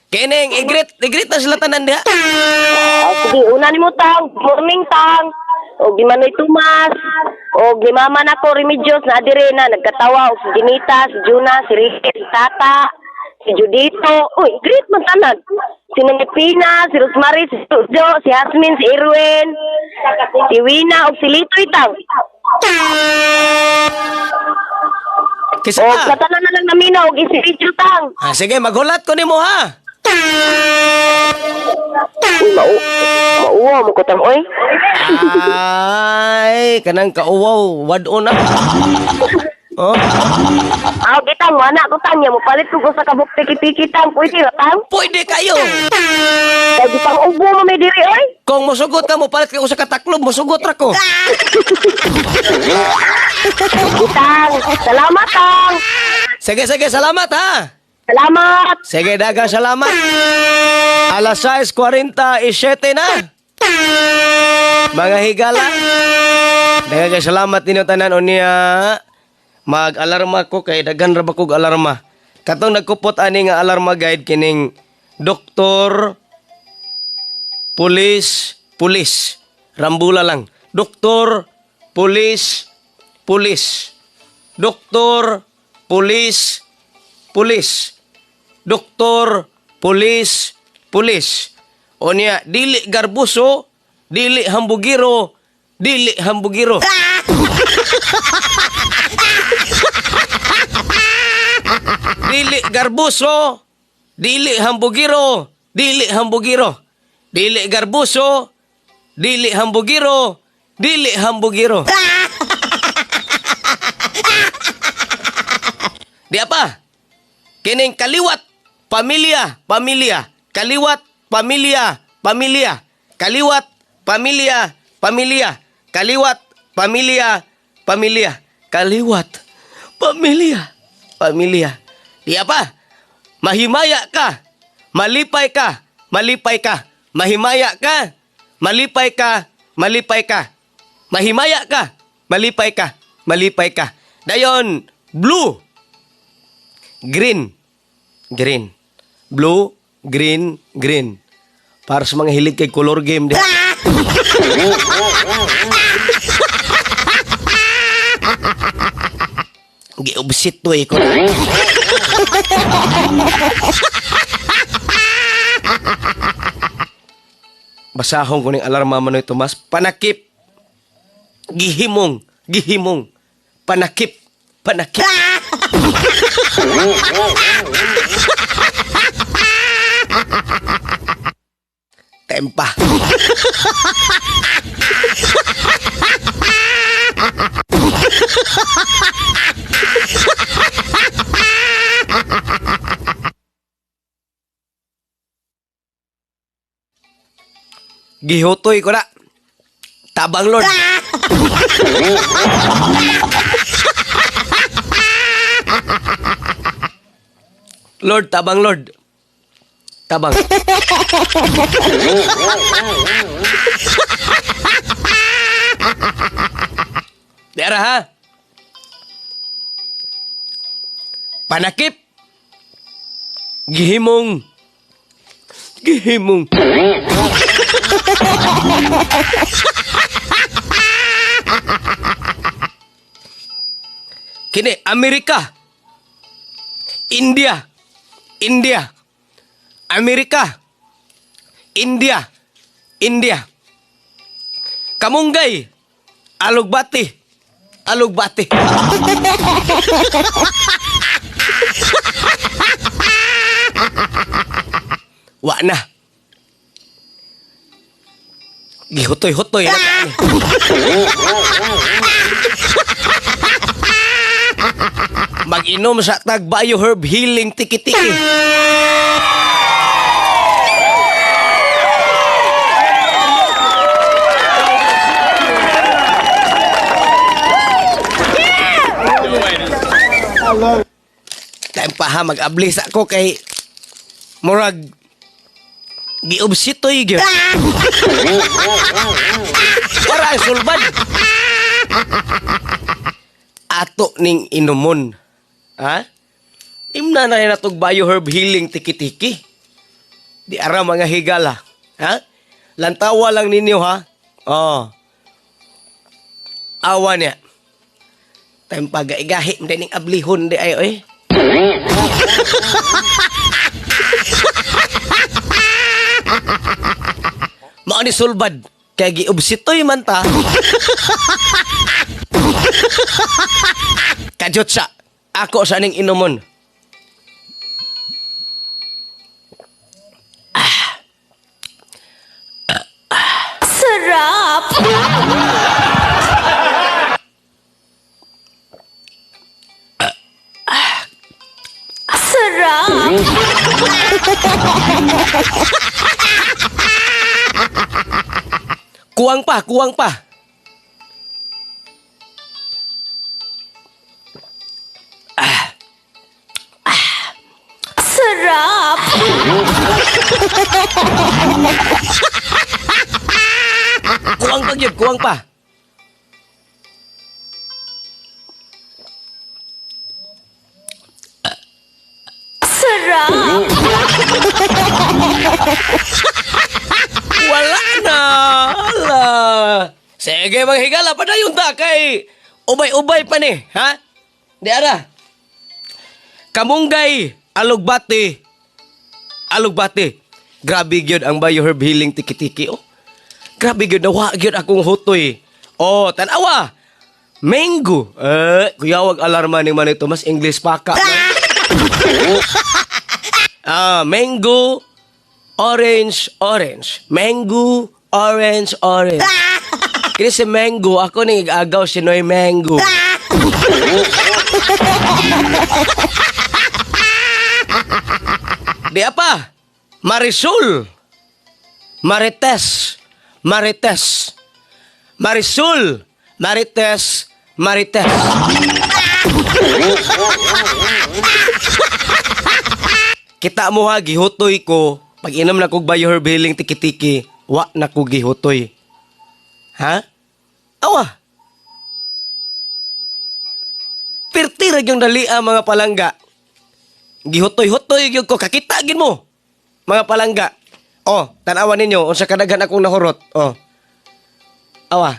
Kining igrit, igrit na sila tanan diha. ah, sige, una nimo tang, morning tang. Og ni Manoy Tomas, og ni mama nako Remedios na adire na nagkatawa og si Dinita, si Juna, si Ricky, si Tata, si Judito. Uy, great man tanan. Si Nanipina, si Rosemary, si Jojo, si Hasmin, si Irwin, si Wina, og si Litoy tang. Kisa Og ka. sa tanan na lang namina og isi tang. Ah, sige, maghulat ko nimo ha. Uy, mauwa mo ko tang oy. Ay, kanang kauwaw, wad-o na. Oh, Ah, gitang wana ko tang ya mo palit ko sa kabuk tiki-tiki tang pwede ra tang. pwede kayo. Kay gitang ubo mo may diri oy. Kung musugot ka mo palit ka usa ka taklob, musugot ra ko. Gitang, salamat tang. Sige, sige, salamat ha. Salamat. Sige, dagang salamat. Alas 6:47 na. Mga higala. Dagang salamat ninyo tanan unya. Mag-alarma ko kay daghan ra ba kog alarma. Katong nagkupot ani nga alarma guide kining doktor, pulis, pulis. Rambula lang. Doktor, pulis, pulis. Doktor, pulis, pulis. Doktor, pulis, pulis. O niya, dili garbuso, dili hambugiro, dili hambugiro. Dili garbuso, dili hambugiro, dili hambugiro. Dili garbuso, dili hambugiro, dili hambugiro. Di apa? Kining kaliwat, pamilya, pamilya. Kaliwat, pamilya, pamilya. Kaliwat, Pamilya, pamilya. Kaliwat, pamilya, pamilya. Kaliwat, pamilya, pamilya. Di pa. Mahimaya ka. Malipay ka. Malipay ka. Mahimaya ka. Malipay ka. Malipay ka. Mahimaya ka. Malipay ka. Malipay ka. Dayon, blue. Green. Green. Blue, green, green. Para sa mga hilig kay color game din. Giubsit to eh ko. Basahon ko ning alarma Manoy Tomas. Panakip. Gihimong. Gihimong. Panakip. Panakip. Tempa. Gihutoy ko na. Tabang Lord. Lord, tabang Lord. Tabang. Dera ha. Panakip. Gihimong. Gihimong. Kini Amerika. India. India. Amerika. India. India. Kamunggay. Alugbati. Alugbati. Wa na. Gihutoy-hutoy na kaani. Mag-inom sa tag Bioherb Healing Tiki-Tiki. Time pa ha, mag-ablis ako kay murag giubsitoy gyud. Para ang sulbad. Ato ning inumon. Ha? Imna na natog Bioherb Healing Tiki-Tiki. Di ara mga higala. Ha? Lantawa lang ninyo ha. Oh. Awa niya. Time pagaigahi mo ning ablihon di ay oy. Mao ni sulbad kay giubsitoy man ta. Kadyot sa ako sa ning inumon. Sarap! Sarap! Kuwang pa, kuwang pa. Sarap! Kuwang pa gyud, kuwang pa. Sarap! Wala na. Ala. Sige mga higala, padayon ta kay ubay-ubay pa ni, ha? Di ara. Kamunggay, alugbati. Alugbati. Grabe gyud ang Bioherb Healing Tiki-Tiki oh. Grabe gyud nawa gyud akong hutoy. Oh, tan-awa. Mango. Eh, kuyawag alarma ni man ito, mas English pa ka. Ah, mango, orange, orange. Mango, orange, orange. Kini si Mango, ako ning igagaw si Noy Mango. Di apa? Marisol. Marites. Marites. Marisul, Marites, Marites. Kita mo ha, gihutoy ko. Pag inom na kog Bioherb Healing tiki-tiki, wa na ko gihutoy. Ha? Awa. Pirti ra gyung dalia mga palangga. Gihutoy-hutoy gyud ko, kakita gyud mo. Mga palangga. Oh, tan-awa ninyo unsa kadaghan akong nahurot. Oh. Awa.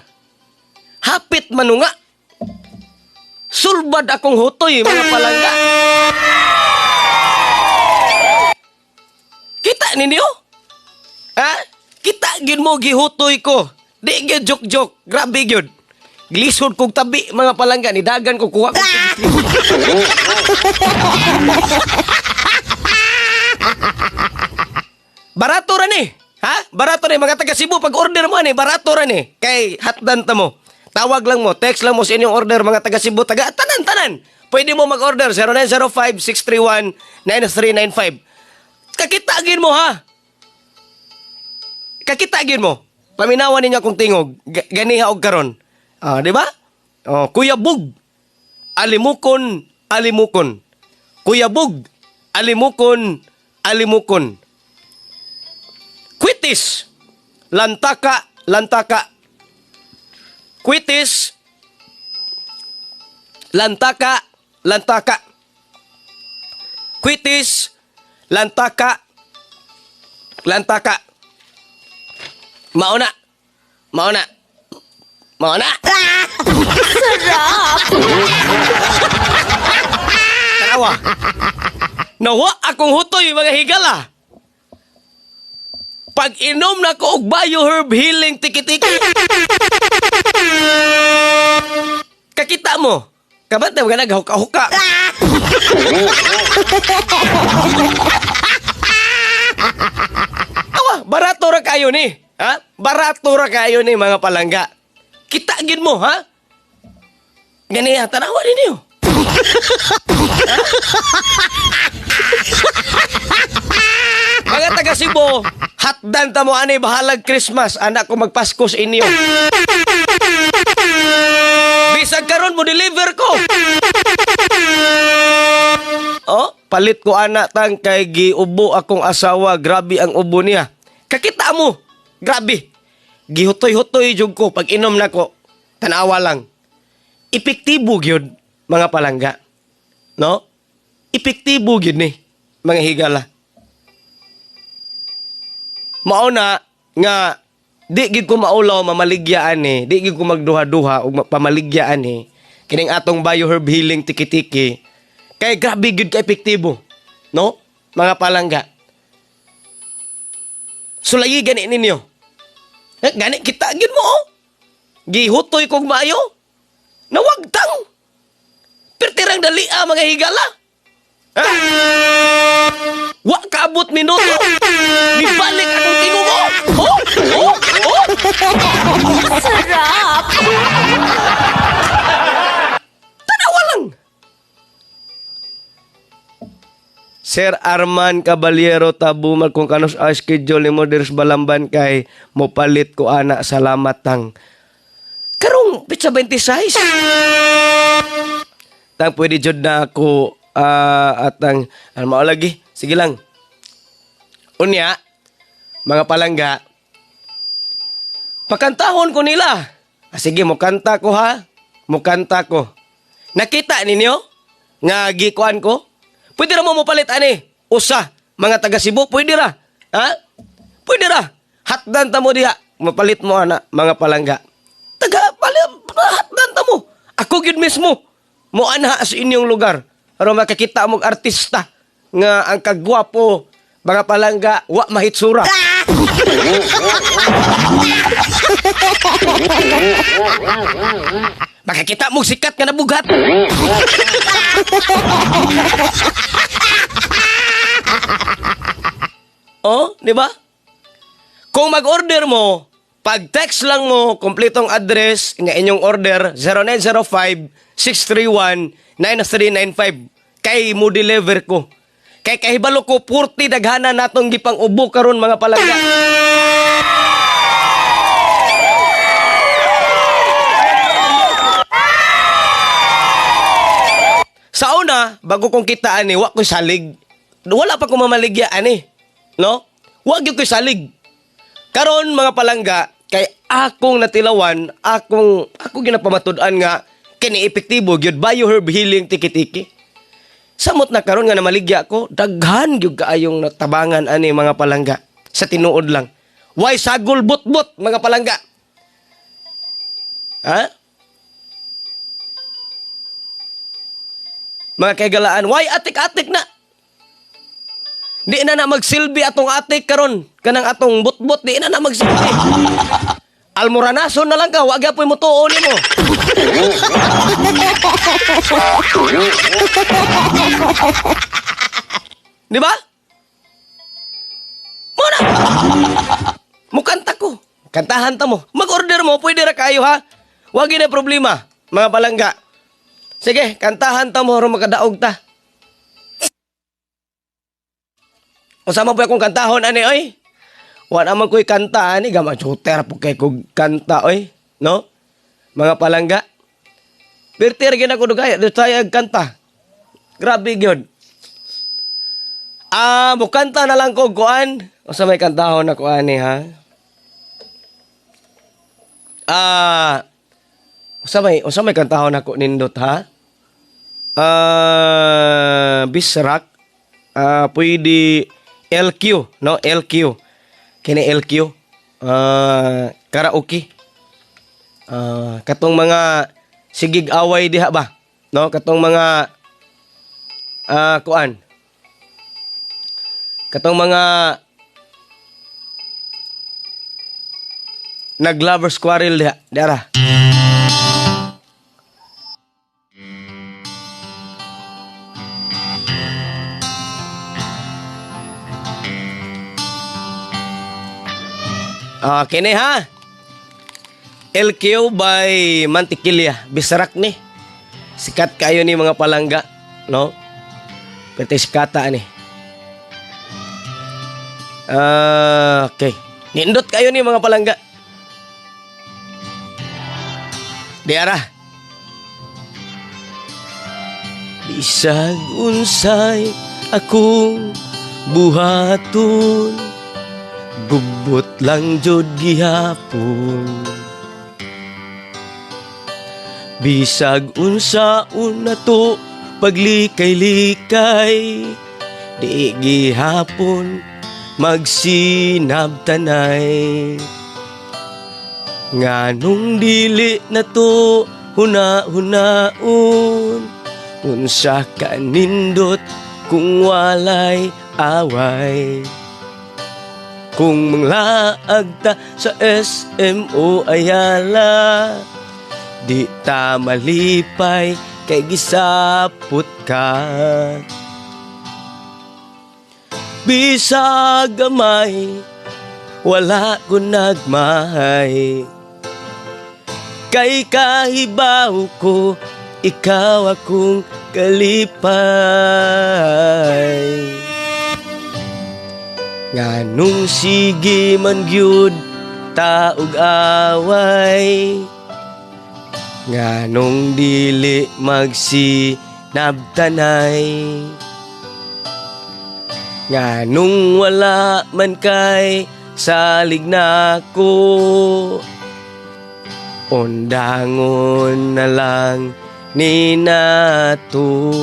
Hapit manunga. Sulbad akong hutoy mga palangga. Kita ninyo? Ha? Kita gyud mo gihutoy ko. Di gyud joke-joke. Grabe gyud. Glisod kog tabi mga palangga ni dagan ko kuha ko. Barato ra ni. Ha? Barato ni mga taga Cebu pag order mo ani barato ra ni. Kay hatdan ta mo. Tawag lang mo, text lang mo sa inyong order mga taga Cebu, taga tanan tanan. Pwede mo mag-order 0905-631-9395. Kakita gyud mo ha. Kakita gyud mo. Paminawan ninyo akong tingog. Ganiha og karon. Ah, di ba? Oh, Kuya Bug. Alimukon, alimukon. Kuya Bug. Alimukon, alimukon. Quitis. Lantaka, lantaka. Quitis. Lantaka, lantaka. Quitis. Lantaka, lantaka. Mauna. Mauna. Mauna. Sarap! Tanawa. Nawa akong hutoy mga higala. Pag inom na ko og Bioherb Healing tiki-tiki. Kakita mo. Kabantay mga naghuka-huka. Awa, barato ra kayo ni. Ha? Barato ra kayo ni mga palangga. Kita gid mo, ha? Ganiya, tanawa ninyo. Mga taga Cebu, hatdan ta mo ani bahalag Christmas, anak ko magpasko sa inyo. Bisag karon mo deliver ko. Oh, palit ko ana tang kay giubo akong asawa, grabe ang ubo niya. Kakita mo, grabe. Gihutoy-hutoy jud ko pag inom nako. Tanawa lang. Epektibo gyud mga palangga. No? Epektibo gyud ni mga higala. Mao na nga di gid ko maulaw mamaligya ani, di gid ko magduha-duha og pamaligya ani kining atong Bioherb Healing tiki-tiki kay grabe gid ka epektibo. No? Mga palangga. Sulayi gani ninyo. Gani kita gid mo oh. Gihutoy kog maayo. Nawagtang. Pertirang dali mga higala. Ha? Wa kaabot minuto. Nibalik akong tingog oh. Oh, oh, oh. Sarap! Tanawa lang. Sir Arman Caballero Tabumal kung kanos a schedule nimo diri sa Balamban kay mopalit ko ana salamat tang. Karong pizza 26. Tang pwede jud na ako atang ano mao lagi. Sige lang. Unya mga palangga, pakantahon ko nila. Sige, mukanta ko ha. Mukanta ko. Nakita ninyo nga gikuan ko? Pwede ra mo mopalit ani. Usa mga taga Cebu pwede ra. Ha? Pwede ra. Hatdan ta mo diha. Mapalit mo ana mga palangga. Taga palit hatdan ta mo. Ako gyud mismo mo anha sa inyong lugar. Aron makakita mo artista nga ang kagwapo mga palangga wa mahitsura. Makakita mo sikat nga nabugat. Oh, di ba? Kung mag-order mo, pag text lang mo, kompletong address nga inyong order 0905-631-9395. Kay mo deliver ko. Kay kahibalo ko 40 daghana natong gipang ubo karon mga palangga. Sa una, bago kong kita ani, wa ko'y salig. Wala pa ko mamaligya ani. No? Wa gyud ko'y salig. Karon mga palangga, kay akong natilawan, akong ako ginapamatud-an nga kini epektibo gyud Bioherb Healing Tiki-Tiki. Samot na karon nga namaligya ko, daghan gyud kaayong natabangan ani mga palangga. Sa tinuod lang. Why sagol butbut mga palangga? Ha? Mga kaigalaan, why atik-atik na? Di na na magsilbi atong atik karon, kanang atong butbut di na na magsilbi. Almoranason na lang ka, wag gyapon mo tuon nimo. Di ba? Muna. Mukanta ko. Kantahan ta mo. Mag-order mo, pwede ra kayo ha. Wag na problema, mga palangga. Sige, kantahan ta mo aron makadaog ta. Unsa man po akong kantahon ani oy? Wa naman ko'y kanta ani, gamay shooter po kay kog kanta oy, no? Mga palangga. Pirtir gyud ako dugay, tayo kanta. Grabe gyud. Ah, mukanta na lang ko kuan. Unsa may kantahon ako ani ha? Ah, unsa may kantahon ako nindot ha? Ah, Bisrak, ah, pwede LQ, no? LQ. Kini LQ. Ah, karaoke. Ah, katong mga sigig away diha ba? No, katong mga kuan. Katong mga nag-lovers quarrel diha, diara. Ah, kini ha. LQ by Mantiquilla, Bisrak ni. Sikat kayo ni mga palangga, no? Pwede sikata ni. Ah, okay. Nindot kayo ni mga palangga. Diara. Bisag unsay akong buhaton, gubot lang jud gihapon. Bisag unsaon nato paglikay-likay, di gihapon magsinabtanay. Nganong dili na to huna-hunaon, unsa ka nindot kung walay away. Kung manglaag ta sa SMO Ayala, di ta malipay kay gisapot ka. Bisag gamay, wala ko nagmahay, kay kahibaw ko, ikaw akong kalipay. Nganong sige man gyud taog away, nganong dili magsinabtanay, nganong wala man kay salig nako, undangon na lang ni nato.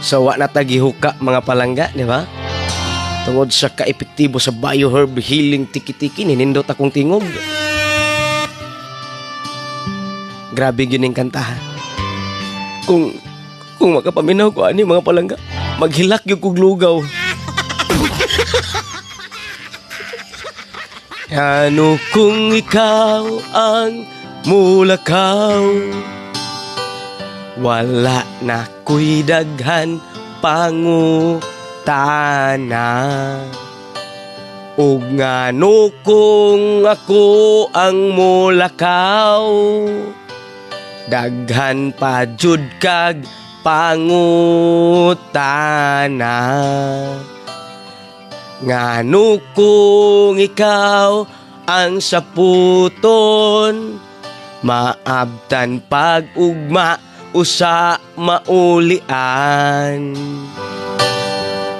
So wa na tagihuka mga palangga, di ba? Tungod sa kaepektibo sa Bioherb Healing Tiki-Tiki, ninindot akong tingog. Grabe yun yung kantahan. Kung makapaminaw ko ani mga palangga, maghilak yung kog lugaw. Ano kung ikaw ang mulakaw, wala na ko'y daghan pangutana. Ug ngano kung ako ang mulakaw, daghan pa jud kag pangutana. Ngano kung ikaw ang saputon, maabtan pag-ugma usa maulian.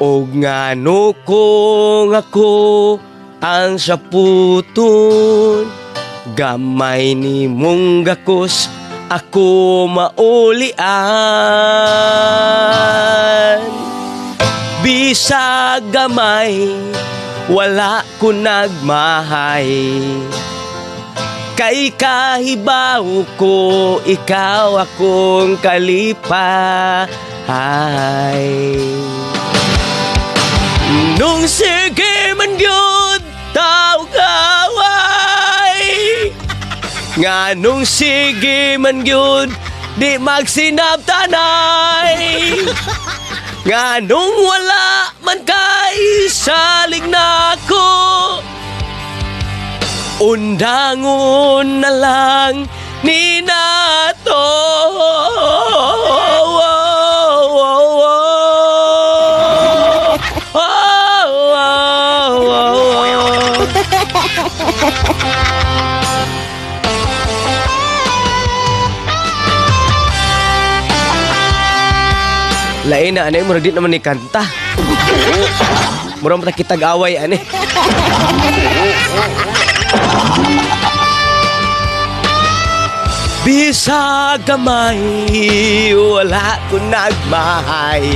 Og ngano kung ako ang saputon, gamay ni mong gakos ako maulian. Bisag gamay, wala ko nagmahay, kay kahibaw ko ikaw akong kalipay. Nung sige man gyud tawgaway, nga nung sige man gyud di magsinabtanay, nga nung wala man kay salig nako, undangon na lang ni nato. Lain na, anay, murag di naman ni kanta. Murag mata kitag away, ani. Bisag gamay, wala ko nagmahay,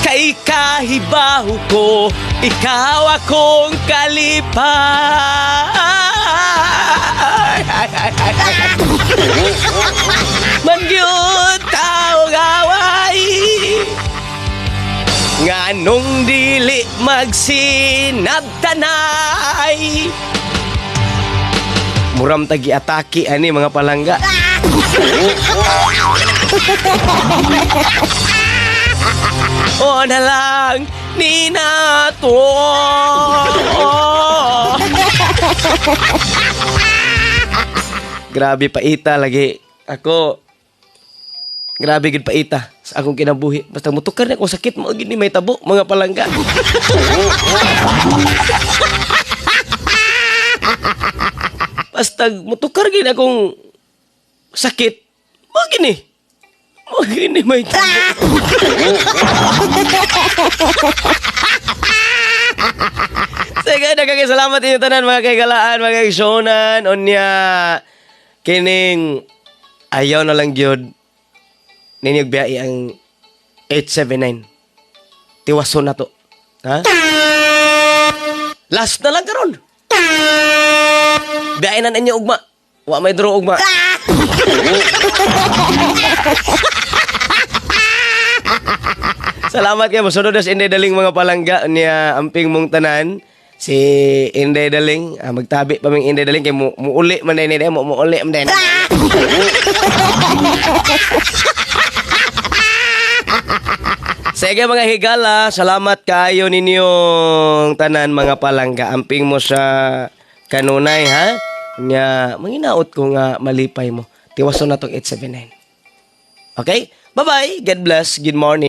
kay kahibaw ko, ikaw akong kalipay. Mangyud tawgaway, nganong dili magsinabtanay. Muram tagi atake ani mga palangga. O na lang ni nato. Grabe paita lagi. Ako grabe gid paita sa akong kinabuhi. Basta mutukar na akong sakit mo gid ni may tabo mga palangga. Basta mutukar gid akong sakit mo gini. Mo gini may tabo. Sige, daghang salamat inyo tanan mga kaigalaan, mga kaigsuonan. Unya kining ayaw na lang gyud ninyo biyai ang 879. Tiwason na to. Ha? Last na lang karon. Biyai na ninyo ugma. Wa may draw ugma. Salamat kayo. Mosunod na si Inday Daling mga palangga. Unya amping mong tanan. Si Inday Daling, magtabi pa ming Inday Daling kay muuli man day ni muuli man day. Sige mga higala, salamat kayo ninyong tanan mga palangga. Amping mo sa kanunay ha. Nya manginaot ko nga malipay mo. Tiwason na tong 879. Okay? Bye-bye. God bless. Good morning.